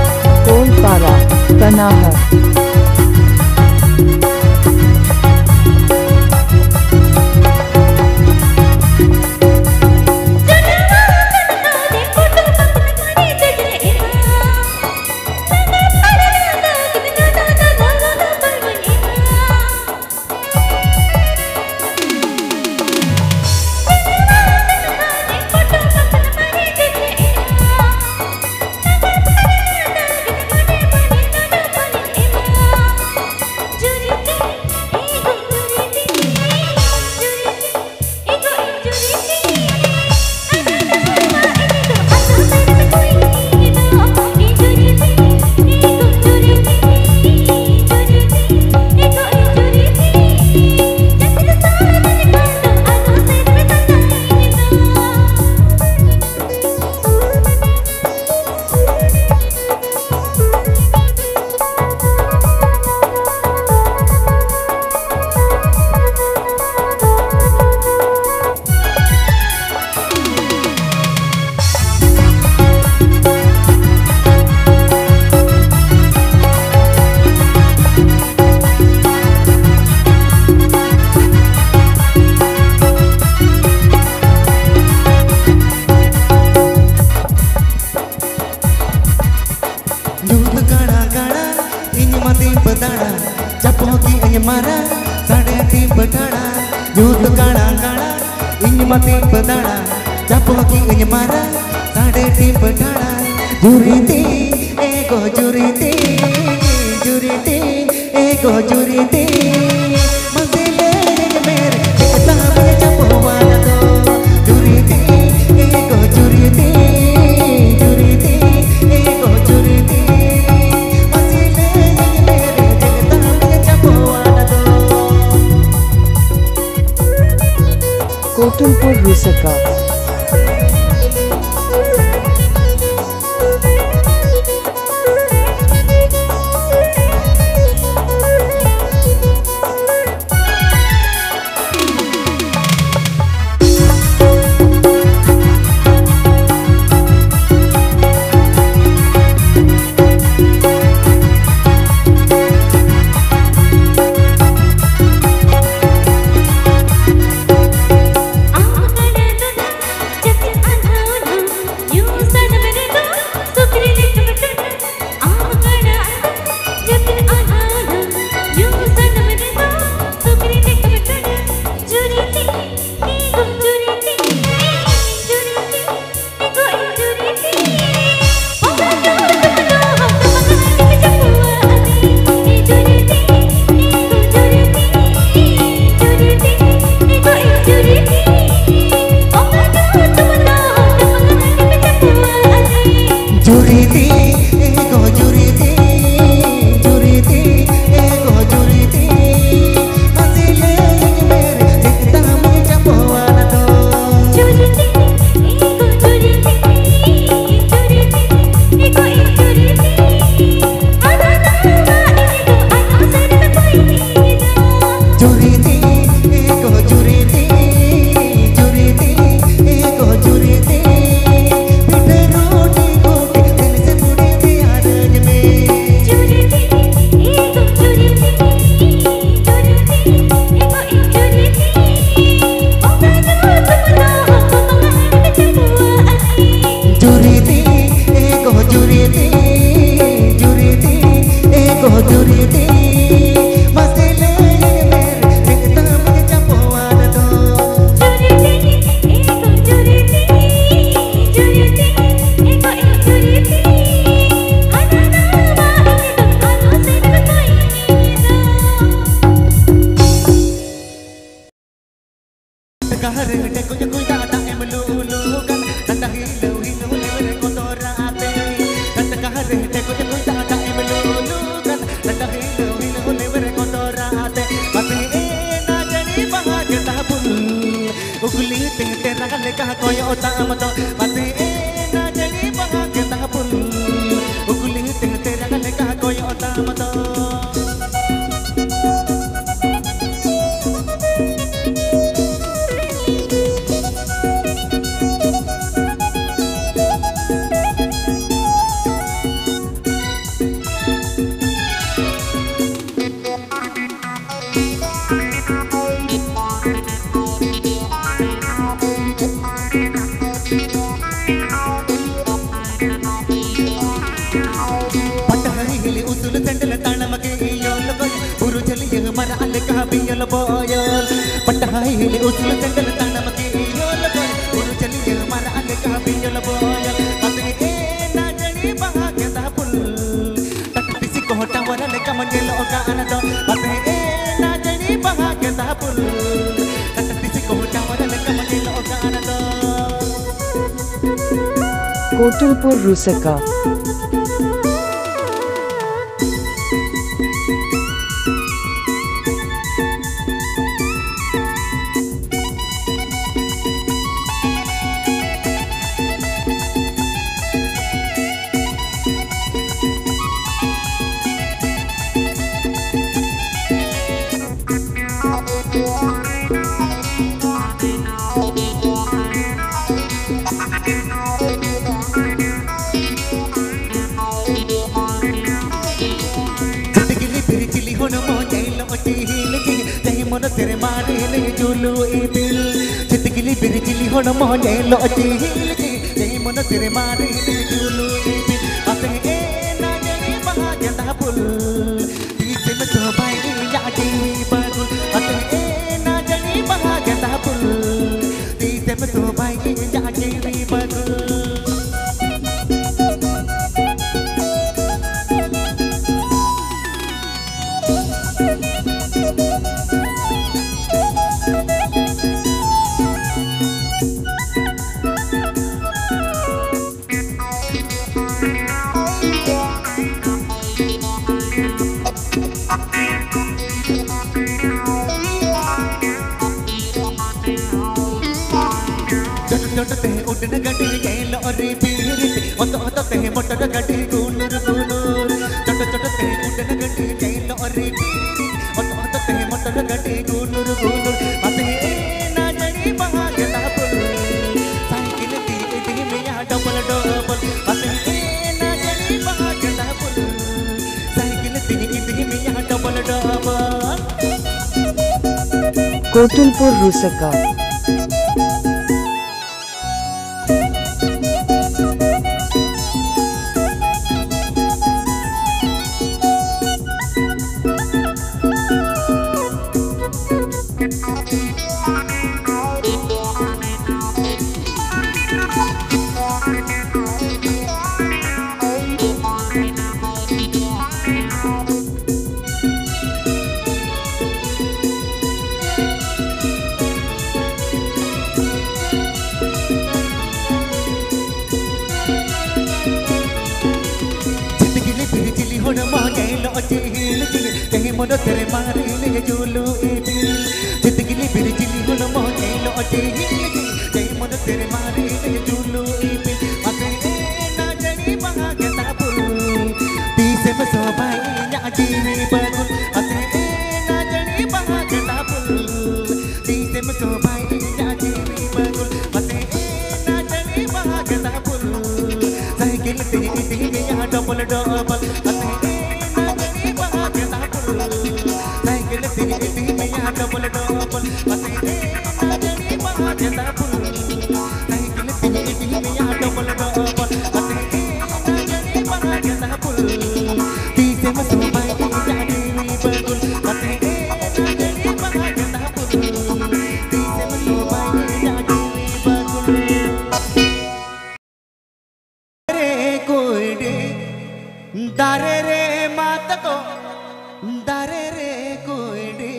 Tongpara, Kanaha. ᱧᱩᱛ ᱠᱟᱬᱟ ᱠᱟᱬᱟ, ᱤᱧ ᱢᱟ ᱫᱤᱱ ᱵᱟᱹᱫᱟᱲᱟ, ᱪᱟᱯᱚ ᱠᱤ ᱟᱹᱧ ᱢᱟᱨᱟ, ᱥᱟᱰᱮ ᱴᱤᱢ ᱵᱟᱹᱴᱟᱲᱟ᱾ ᱧᱩᱛ ᱠᱟᱬᱟ ᱠᱟᱬᱟ, ᱤᱧ ᱢᱟ ᱫᱤᱱ ᱵᱟᱹᱫᱟᱲᱟ, ᱪᱟᱯᱚ ᱠᱤ ᱟᱹᱧ ᱢᱟᱨᱟ, ᱥᱟᱰᱮ ᱴᱤᱢ ᱵᱟᱹᱴᱟᱲᱟ᱾ ᱡᱩᱨᱤᱛᱤ, ᱮ ᱜᱚ ᱡᱩᱨᱤᱛᱤ, ᱡᱩᱨᱤᱛᱤ, ᱮ ᱜᱚ ᱡᱩᱨᱤᱛᱤ, ᱢᱟᱥᱮ ᱞᱟᱹᱭᱟᱹᱧ ᱢᱮ ᱨᱮ, ᱪᱮᱫ ᱛᱟᱢ ᱪᱟᱯᱚᱣᱟᱱ ᱫᱚ? ᱡᱩᱨᱤᱛᱤ, ᱮ ᱜᱚ ᱡᱩᱨᱤᱛᱤ, ᱡᱩᱨᱤᱛᱤ, ᱮ ᱜᱚ ᱡᱩᱨᱤᱛᱤ, ᱢᱟᱥᱮ ᱞᱟᱹᱭᱟᱹᱧ ᱢᱮ ᱨᱮ, ᱪᱮᱫ ᱛᱟᱢ ᱪᱟᱯᱚᱣᱟᱱ ᱫᱚ? ᱠᱳᱴᱩᱞᱯᱩᱨ ᱨᱩᱥᱟᱠᱟ᱾ ᱡᱩᱨᱤᱛᱤ, ᱮ ᱜᱚ ᱡᱩᱨᱤᱛᱤ, ᱡᱩᱨᱤᱛᱤ, ᱮ ᱜᱚ ᱡᱩᱨᱤᱛᱤ, ᱢᱟᱥᱮ ᱞᱟᱹᱭᱟᱹᱧ ᱢᱮ ᱨᱮ, ᱪᱮᱫ ᱛᱟᱢ ᱪᱟᱯᱚᱣᱟᱱ ᱫᱚ? ᱡᱩᱨᱤᱛᱤ, ᱮ ᱜᱚ ᱡᱩᱨᱤᱛᱤ, ᱡᱩᱨᱤᱛᱤ, ᱮ ᱜᱚ ᱡᱩᱨᱤᱛᱤ, ᱟᱫᱚ ᱱᱚᱣᱟ ᱤᱧ ᱫᱚ ᱟᱭᱢᱟ ᱥᱮᱨᱢᱟ ᱠᱷᱚᱱ ᱤᱧ ᱫᱚ ᱡᱩᱨᱤᱛᱤ, ᱮ ᱜᱚ ᱡᱩᱨᱤᱛᱤ, ᱡᱩᱨᱤᱛᱤ, ᱮ ᱜᱚ ᱡᱩᱨᱤᱛᱤ, ᱯᱤᱴᱷᱟᱹ ᱨᱩᱴᱤ ᱠᱚ ᱛᱮᱞ ᱥᱮ ᱯᱩᱲᱤ ᱛᱮ ᱞᱮᱣᱮᱨ ᱠᱚᱛᱚᱨ ᱟᱛᱮ, ᱴᱟᱴᱠᱟ ᱨᱮ ᱦᱮᱰᱮ ᱠᱚ ᱡᱚᱛᱚ ᱫᱟᱜ ᱮᱢ ᱞᱩᱞᱩ ᱠᱟᱱ, ᱴᱟᱴᱠᱟ ᱦᱤᱞᱳ ᱦᱤᱞᱳ ᱞᱮᱣᱮᱨ ᱠᱚᱛᱚᱨ ᱟᱛᱮ, ᱟᱛᱮ ᱮ ᱱᱟᱡᱟᱲᱤ ᱵᱟᱦᱟ ᱜᱮᱸᱫᱟ ᱯᱷᱩᱞ᱾ ᱩᱜᱽᱞᱤ ᱛᱮ ᱛᱮᱨᱟᱜ ᱞᱮᱠᱟ ᱠᱚᱭᱚᱜ ᱛᱟᱢ ᱫᱚ, ᱟᱛᱮ ᱮ ᱱᱟᱡᱟᱲᱤ ᱵᱟᱦᱟ ᱜᱮᱸᱫᱟ ᱯᱷᱩᱞ᱾ ᱩᱜᱽᱞᱤ ᱛᱮ ᱛᱮᱨᱟᱜ ᱞᱮᱠᱟ ᱠᱚᱭᱚᱜ ᱛᱟᱢ ᱫᱚ᱾ ᱯᱟᱴᱦᱟᱭ ᱦᱤᱞᱤ ᱩᱥᱩᱞ ᱥᱮᱸᱰᱮᱞ ᱛᱟᱲᱟᱢ ᱠᱮ ᱤᱭᱚᱞ ᱠᱚᱭ, ᱵᱩᱨᱩ ᱡᱷᱟᱹᱞᱤᱭᱟᱹ ᱢᱟᱨᱟᱜ ᱞᱮᱠᱟ ᱵᱤᱭᱚᱞ ᱵᱚᱭᱚᱞ᱾ ᱯᱟᱴᱦᱟᱭ ᱦᱤᱞᱤ ᱩᱥᱩᱞ ᱥᱮᱸᱰᱮᱞ ᱛᱟᱲᱟᱢ ᱠᱮ ᱤᱭᱚᱞ ᱠᱚᱭ, ᱵᱩᱨᱩ ᱡᱷᱟᱹᱞᱤᱭᱟᱹ ᱢᱟᱨᱟᱜ ᱞᱮᱠᱟ ᱵᱤᱭᱚᱞ ᱵᱚᱭᱚᱞ᱾ ᱟᱛᱮ ᱮ ᱱᱟᱡᱟᱲᱤ ᱵᱟᱦᱟ ᱜᱮᱸᱫᱟ ᱯᱷᱩᱞ᱾ ᱴᱟᱴᱟ ᱴᱤᱥᱤ ᱠᱚᱦᱚᱸ ᱴᱟᱣᱟᱨ ᱞᱮᱠᱟᱢ ᱧᱮᱞᱚᱜ ᱠᱟᱱ ᱫᱚ᱾ ᱟᱛᱮ ᱮ ᱱᱟᱡᱟᱲᱤ ᱵᱟᱦᱟ ᱜᱮᱸᱫᱟ ᱯᱷᱩᱞ᱾ ᱴᱟᱴᱟ ᱴᱤᱥᱤ ᱠᱚᱦᱚᱸ ᱴᱟᱣᱟᱨ ᱞᱮᱠᱟᱢ ᱧᱮᱞᱚᱜ ᱠᱟᱱ ᱫᱚ᱾ ᱠᱳᱴᱩᱞᱯᱩᱨ ᱨᱩᱥᱟᱠᱟ᱾ ᱪᱤᱛᱜᱤᱞᱤ ᱵᱤᱨ ᱪᱤᱞᱤ ᱦᱚᱲᱢᱚ ᱧᱮᱞᱚᱜ ᱪᱤᱦᱤᱞ ᱜᱮ, ᱛᱮᱦᱮᱧ ᱢᱚᱱ ᱥᱮᱨᱢᱟ ᱨᱮ ᱞᱟᱹᱭ ᱡᱩᱞᱩ ᱤᱯᱤᱞ᱾ ᱪᱤᱛᱜᱤᱞᱤ ᱵᱤᱨ ᱪᱤᱞᱤ ᱦᱚᱲᱢᱚ ᱧᱮᱞᱚᱜ ᱪᱤᱦᱤᱞ ᱜᱮ, ᱛᱮᱦᱮᱧ ᱢᱚᱱ ᱥᱮᱨᱢᱟ ᱨᱮ ᱞᱟᱹᱭ ᱡᱩᱞᱩ ᱤᱯᱤᱞ᱾ ᱟᱛᱮ ᱮ ᱱᱟᱡᱟᱲᱤ ᱵᱟᱦᱟ ᱜᱮᱸᱫᱟ ᱯᱷᱩᱞ᱾ ᱛᱤᱥᱮᱢ ᱥᱚᱵᱷᱟᱭ ᱤᱧᱟᱜ ᱡᱤᱣᱤ ᱵᱟᱹᱜᱩᱞ᱾ ᱟᱛᱮ ᱮ ᱱᱟᱡᱟᱲᱤ ᱵᱟᱦᱟ ᱜᱮᱸᱫᱟ ᱯᱷᱩᱞ᱾ ᱛᱤᱥᱮᱢ ᱥᱚᱵᱷᱟᱭ ᱤᱧᱟᱜ ᱡᱤᱣᱤ ᱵᱟᱹᱜᱩᱞ᱾ ᱛᱮ ᱩᱰᱟᱹᱱ ᱜᱟᱹᱰᱤ ᱧᱮᱞᱚᱜ ᱨᱮ ᱵᱤᱨ, ᱚᱛᱚ ᱚᱛᱚ ᱛᱮ ᱢᱚᱴᱚᱨ ᱜᱟᱹᱰᱤ ᱜᱩᱞᱩᱨ ᱜᱩᱞᱩᱨ᱾ ᱪᱚᱴᱚ ᱪᱚᱴᱚ ᱛᱮ ᱩᱰᱟᱹᱱ ᱜᱟᱹᱰᱤ ᱧᱮᱞᱚᱜ ᱨᱮ ᱵᱤᱨ, ᱚᱛᱚ ᱚᱛᱚ ᱛᱮ ᱢᱚᱴᱚᱨ ᱜᱟᱹᱰᱤ ᱜᱩᱞᱩᱨ ᱜᱩᱞᱩᱨ᱾ ᱯᱟᱥᱮ ᱮᱱᱟ ᱡᱟᱹᱱᱤ ᱵᱟᱦᱟ ᱜᱮᱸᱫᱟ ᱯᱷᱩᱞ, ᱥᱟᱭᱠᱮᱞ ᱛᱮ ᱤᱫᱤ ᱢᱮᱭᱟ ᱰᱚᱵᱚᱞ ᱰᱚᱵᱚᱞ᱾ ᱯᱟᱥᱮ ᱮᱱᱟ ᱡᱟᱹᱱᱤ ᱵᱟᱦᱟ ᱜᱮᱸᱫᱟ ᱯᱷᱩᱞ, ᱥᱟᱭᱠᱮᱞ ᱛᱮ ᱤᱫᱤ ᱢᱮᱭᱟ ᱰᱚᱵᱚᱞ ᱰᱚᱵᱚᱞ᱾ ᱠᱳᱴᱩᱞᱯᱩᱨ ᱨᱩᱥᱟᱠᱟ᱾ ᱪᱤᱛᱜᱤᱞᱤ ᱵᱤᱨᱪᱤᱞᱤ ᱦᱚᱲᱢᱚ ᱧᱮᱞᱚᱜ ᱪᱤᱦᱤᱞ ᱪᱤᱦᱤᱞ, ᱛᱮᱦᱮᱧ ᱢᱚᱱᱚᱛ ᱨᱮ ᱢᱟᱨᱮ ᱞᱮ ᱡᱩᱞᱩ ᱤᱯᱤᱞ᱾ ᱪᱤᱛᱜᱤᱞᱤ ᱵᱤᱨᱪᱤᱞᱤ ᱦᱚᱲᱢᱚ ᱧᱮᱞᱚᱜ ᱪᱤᱦᱤᱞ ᱪᱤᱦᱤᱞ, ᱛᱮᱦᱮᱧ ᱢᱚᱱᱚᱛ ᱨᱮ ᱢᱟᱨᱮ ᱞᱮ ᱡᱩᱞᱩ ᱤᱯᱤᱞ᱾ ᱟᱥᱮ ᱮᱱᱟ ᱡᱟᱹᱱᱤ ᱵᱟᱦᱟ ᱜᱮᱸᱫᱟ ᱯᱷᱩᱞ, ᱛᱤᱥᱮᱢ ᱥᱚᱵᱷᱟᱭ ᱤᱧᱟᱹᱜ ᱡᱤᱣᱤ ᱵᱟᱹᱜᱩᱞ᱾ ᱟᱥᱮ ᱮᱱᱟ ᱡᱟᱹᱱᱤ ᱵᱟᱦᱟ ᱜᱮᱸᱫᱟ ᱯᱷᱩᱞ, ᱛᱤᱥᱮᱢ ᱥᱚᱵᱷᱟᱭ ᱤᱧᱟᱹᱜ ᱡᱤᱣᱤ ᱵᱟᱹᱜᱩᱞ᱾ ᱟᱥᱮ ᱮᱱᱟ ᱡᱟᱹᱱᱤ ᱵᱟᱦᱟ ᱜᱮᱸᱫᱟ ᱯᱷᱩᱞ, ᱥᱟᱭᱠᱮᱞ ᱛᱮ ᱤᱫᱤ ᱢᱮᱭᱟ ᱰᱚᱵᱚᱞ ᱰᱚᱵᱚᱞ᱾ ᱟᱥᱮ ᱮᱱᱟ ᱡᱟᱹᱱᱤ ᱵᱟᱦᱟ ᱜᱮᱸᱫᱟ ᱯᱷᱩᱞ, ᱥᱟᱭᱠᱮᱞ ᱛᱮ ᱤᱫᱤ ᱢᱮᱭᱟ ᱰᱚᱵᱚᱞ ᱰᱚᱵᱚᱞ᱾ ᱟᱥᱮ ᱮᱱᱟ ᱡᱟᱹᱱᱤ ᱵᱟᱦᱟ ᱜᱮᱸᱫᱟ ᱯᱷᱩᱞ, ᱥᱟᱭᱠᱮᱞ ᱛᱮ ᱤᱫᱤ ᱢᱮᱭᱟ ᱰᱚᱵᱚᱞ ᱰᱚᱵᱚᱞ᱾ ᱟᱥᱮ ᱮᱱᱟ ᱡᱟᱹᱱᱤ ᱵᱟᱦᱟ ᱜᱮᱸᱫᱟ ᱯᱷᱩᱞ, ᱛᱤᱥᱮᱢ ᱥᱚᱵᱷᱟᱭ ᱤᱧᱟᱹᱜ ᱡᱤᱣᱤ ᱵᱟᱹᱜᱩᱞ᱾ ᱟᱥᱮ ᱮᱱᱟ ᱡᱟᱹᱱᱤ ᱵᱟᱦᱟ ᱜᱮᱸᱫᱟ ᱯᱷᱩᱞ, ᱛᱤᱥᱮᱢ ᱥᱚᱵᱷᱟᱭ ᱤᱧᱟᱹᱜ ᱡᱤᱣᱤ ᱵᱟᱹᱜᱩᱞ᱾ ᱨᱮ ᱠᱩᱭᱰᱤ, ᱫᱟᱨᱮ ᱨᱮ ᱢᱟᱛᱠᱚᱢ, ᱫᱟᱨᱮ ᱨᱮ ᱠᱩᱭᱰᱤ,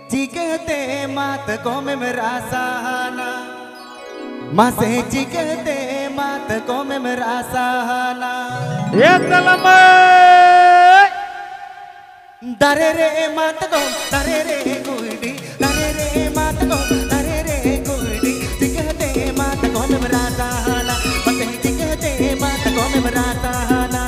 ᱪᱤᱠᱟᱹᱛᱮ ᱢᱟᱛᱠᱚᱢᱮᱢ ᱨᱟᱥᱟᱱᱟ? ᱢᱟᱥᱮ ᱪᱤᱠᱟᱹᱛᱮ ᱢᱟᱛᱠᱚᱢᱮᱢ ᱨᱟᱥᱟᱱᱟ? ᱮ ᱛᱟᱞᱟᱢᱟᱹᱭ! ᱫᱟᱨᱮ ᱨᱮ ᱢᱟᱛᱠᱚᱢ, ᱫᱟᱨᱮ ᱨᱮ ᱠᱩᱭᱰᱤ, ᱫᱟᱨᱮ ᱨᱮ ᱢᱟᱛᱠᱚᱢ, ᱫᱟᱨᱮ ᱨᱮ ᱠᱩᱭᱰᱤ, ᱪᱤᱠᱟᱹᱛᱮ ᱢᱟᱛᱠᱚᱢ ᱮᱢ ᱨᱟᱥᱟᱦᱟᱱᱟ, ᱯᱟᱥᱮ ᱪᱤᱠᱟᱹᱛᱮ ᱢᱟ ᱛᱟᱠᱚᱢ ᱮᱢ ᱨᱟᱥᱟᱦᱟᱱᱟ᱾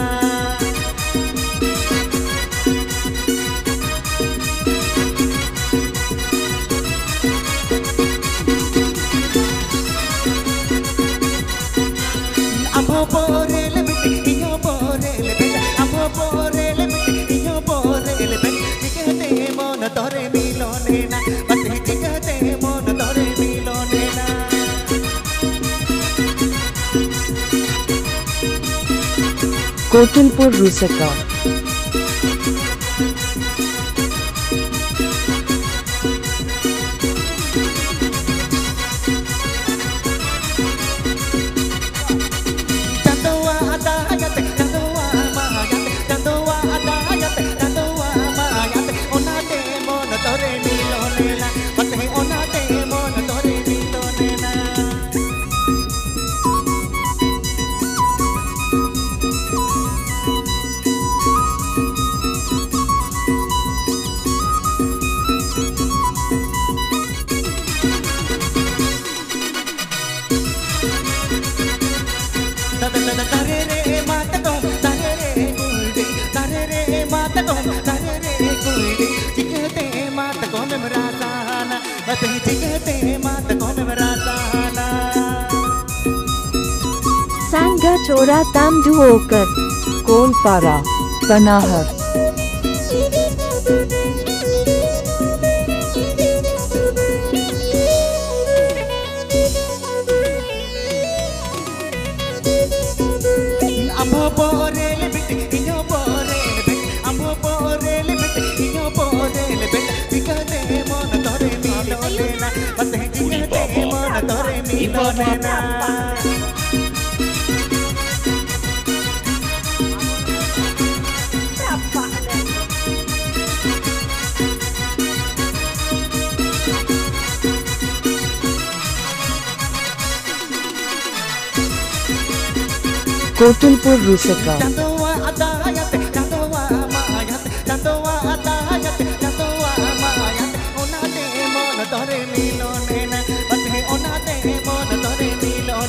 ᱟᱢ ᱦᱚᱸ ᱯᱚᱨᱮ ᱞᱮᱵᱮᱫ, ᱤᱧ ᱦᱚᱸ ᱯᱚᱨᱮ ᱞᱮᱵᱮᱫ, ᱟᱢ ᱦᱚᱸ ᱯᱚᱨᱮ ᱞᱮᱵᱮᱫ, ᱤᱧ ᱦᱚᱸ ᱯᱚᱨᱮ ᱞᱮᱵᱮᱫ, ᱪᱤᱠᱟᱹᱛᱮ ᱢᱚᱱ ᱛᱚᱨᱮ ᱢᱤᱞᱚᱱ ᱮᱱᱟ, ᱯᱟᱥᱮ ᱪᱤᱠᱟᱹᱛᱮ ᱢᱚᱱ ᱛᱚᱨᱮ ᱢᱤᱞᱚᱱ ᱮᱱᱟ᱾ ᱠᱳᱴᱩᱞᱯᱩᱨ ᱨᱩᱥᱟᱠᱟ᱾ ᱪᱟᱸᱫᱚᱣᱟ ᱫᱟᱭᱟᱛᱮ, ᱪᱟᱸᱫᱚᱣᱟ ᱢᱟᱭᱟᱛᱮ, ᱪᱟᱸᱫᱚᱣᱟ ᱫᱟᱭᱟᱛᱮ, ᱪᱟᱸᱫᱚᱣᱟ ᱢᱟᱭᱟᱛᱮ, ᱚᱱᱟᱛᱮ ᱢᱚᱱ ᱛᱚᱨᱮ ᱢᱤᱞᱚᱱ ᱮᱱᱟ, ᱯᱟᱥᱮ ᱚᱱᱟᱛᱮ ᱢᱚᱱ ᱛᱚᱨᱮ ᱢᱤᱞᱚᱱ ᱮᱱᱟ᱾ ᱫᱟᱨᱮ ᱨᱮ ᱢᱟᱛᱠᱚᱢ, ᱫᱟᱨᱮ ᱨᱮ ᱠᱩᱸᱭᱰᱤ, ᱫᱟᱨᱮ ᱨᱮ ᱢᱟᱛᱠᱚᱢ, ᱫᱟᱨᱮ ᱨᱮ ᱠᱩᱸᱭᱰᱤ, ᱪᱤᱠᱟᱹᱛᱮ ᱢᱟᱛᱠᱚᱢ ᱮᱢ ᱨᱟᱥᱟᱱᱟ, ᱵᱟᱛᱮ ᱪᱤᱠᱟᱹᱛᱮ ᱢᱟᱛᱠᱚᱢ ᱮᱢ ᱨᱟᱥᱟᱱᱟ᱾ ᱥᱟᱝᱜᱟ ᱪᱳᱨᱟ ᱛᱟᱢ ᱰᱩ ᱳᱠᱟᱨ᱾ ᱠᱳᱞᱯᱟᱨᱟ, ᱯᱟᱱᱟᱦᱟᱨ᱾ ᱟᱢ ᱦᱚᱸ ᱵᱚᱦᱚᱜ ᱨᱮ ᱞᱮᱵᱮᱫ, ᱤᱧ ᱦᱚᱸ ᱵᱚᱦᱚᱜ ᱨᱮ ᱞᱮᱵᱮᱫ, ᱟᱢ ᱦᱚᱸ ᱵᱚᱦᱚᱜ ᱨᱮ ᱞᱮᱵᱮᱫ, ᱤᱧ ᱦᱚᱸ ᱵᱚᱦᱚᱜ ᱨᱮ ᱞᱮᱵᱮᱫ, ᱪᱤᱠᱟᱹᱛᱮ ᱢᱚᱱ ᱛᱚᱨᱮ ᱢᱤᱞᱚᱱ ᱮᱱᱟ, ᱯᱟᱥᱮ ᱪᱤᱠᱟᱹᱛᱮ ᱢᱚᱱ ᱛᱚᱨᱮ ᱢᱤᱞᱚᱱ ᱮᱱᱟ᱾ ᱠᱳᱴᱩᱞᱯᱩᱨ ᱨᱩᱥᱟᱠᱟ᱾ ᱪᱟᱸᱫᱚᱣᱟ ᱫᱟᱭᱟᱛᱮ, ᱪᱟᱸᱫᱚᱣᱟ ᱢᱟᱭᱟᱛᱮ, ᱪᱟᱸᱫᱚᱣᱟ ᱫᱟᱭᱟᱛᱮ, ᱪᱟᱸᱫᱚᱣᱟ ᱢᱟᱭᱟᱛᱮ, ᱚᱱᱟᱛᱮ ᱢᱚᱱ ᱛᱚᱨᱮ ᱢᱤᱞᱚᱱ ᱮᱱᱟ, ᱯᱟᱥᱮ ᱚᱱᱟᱛᱮ ᱢᱚᱱ ᱛᱚᱨᱮ ᱢᱤᱞᱚᱱ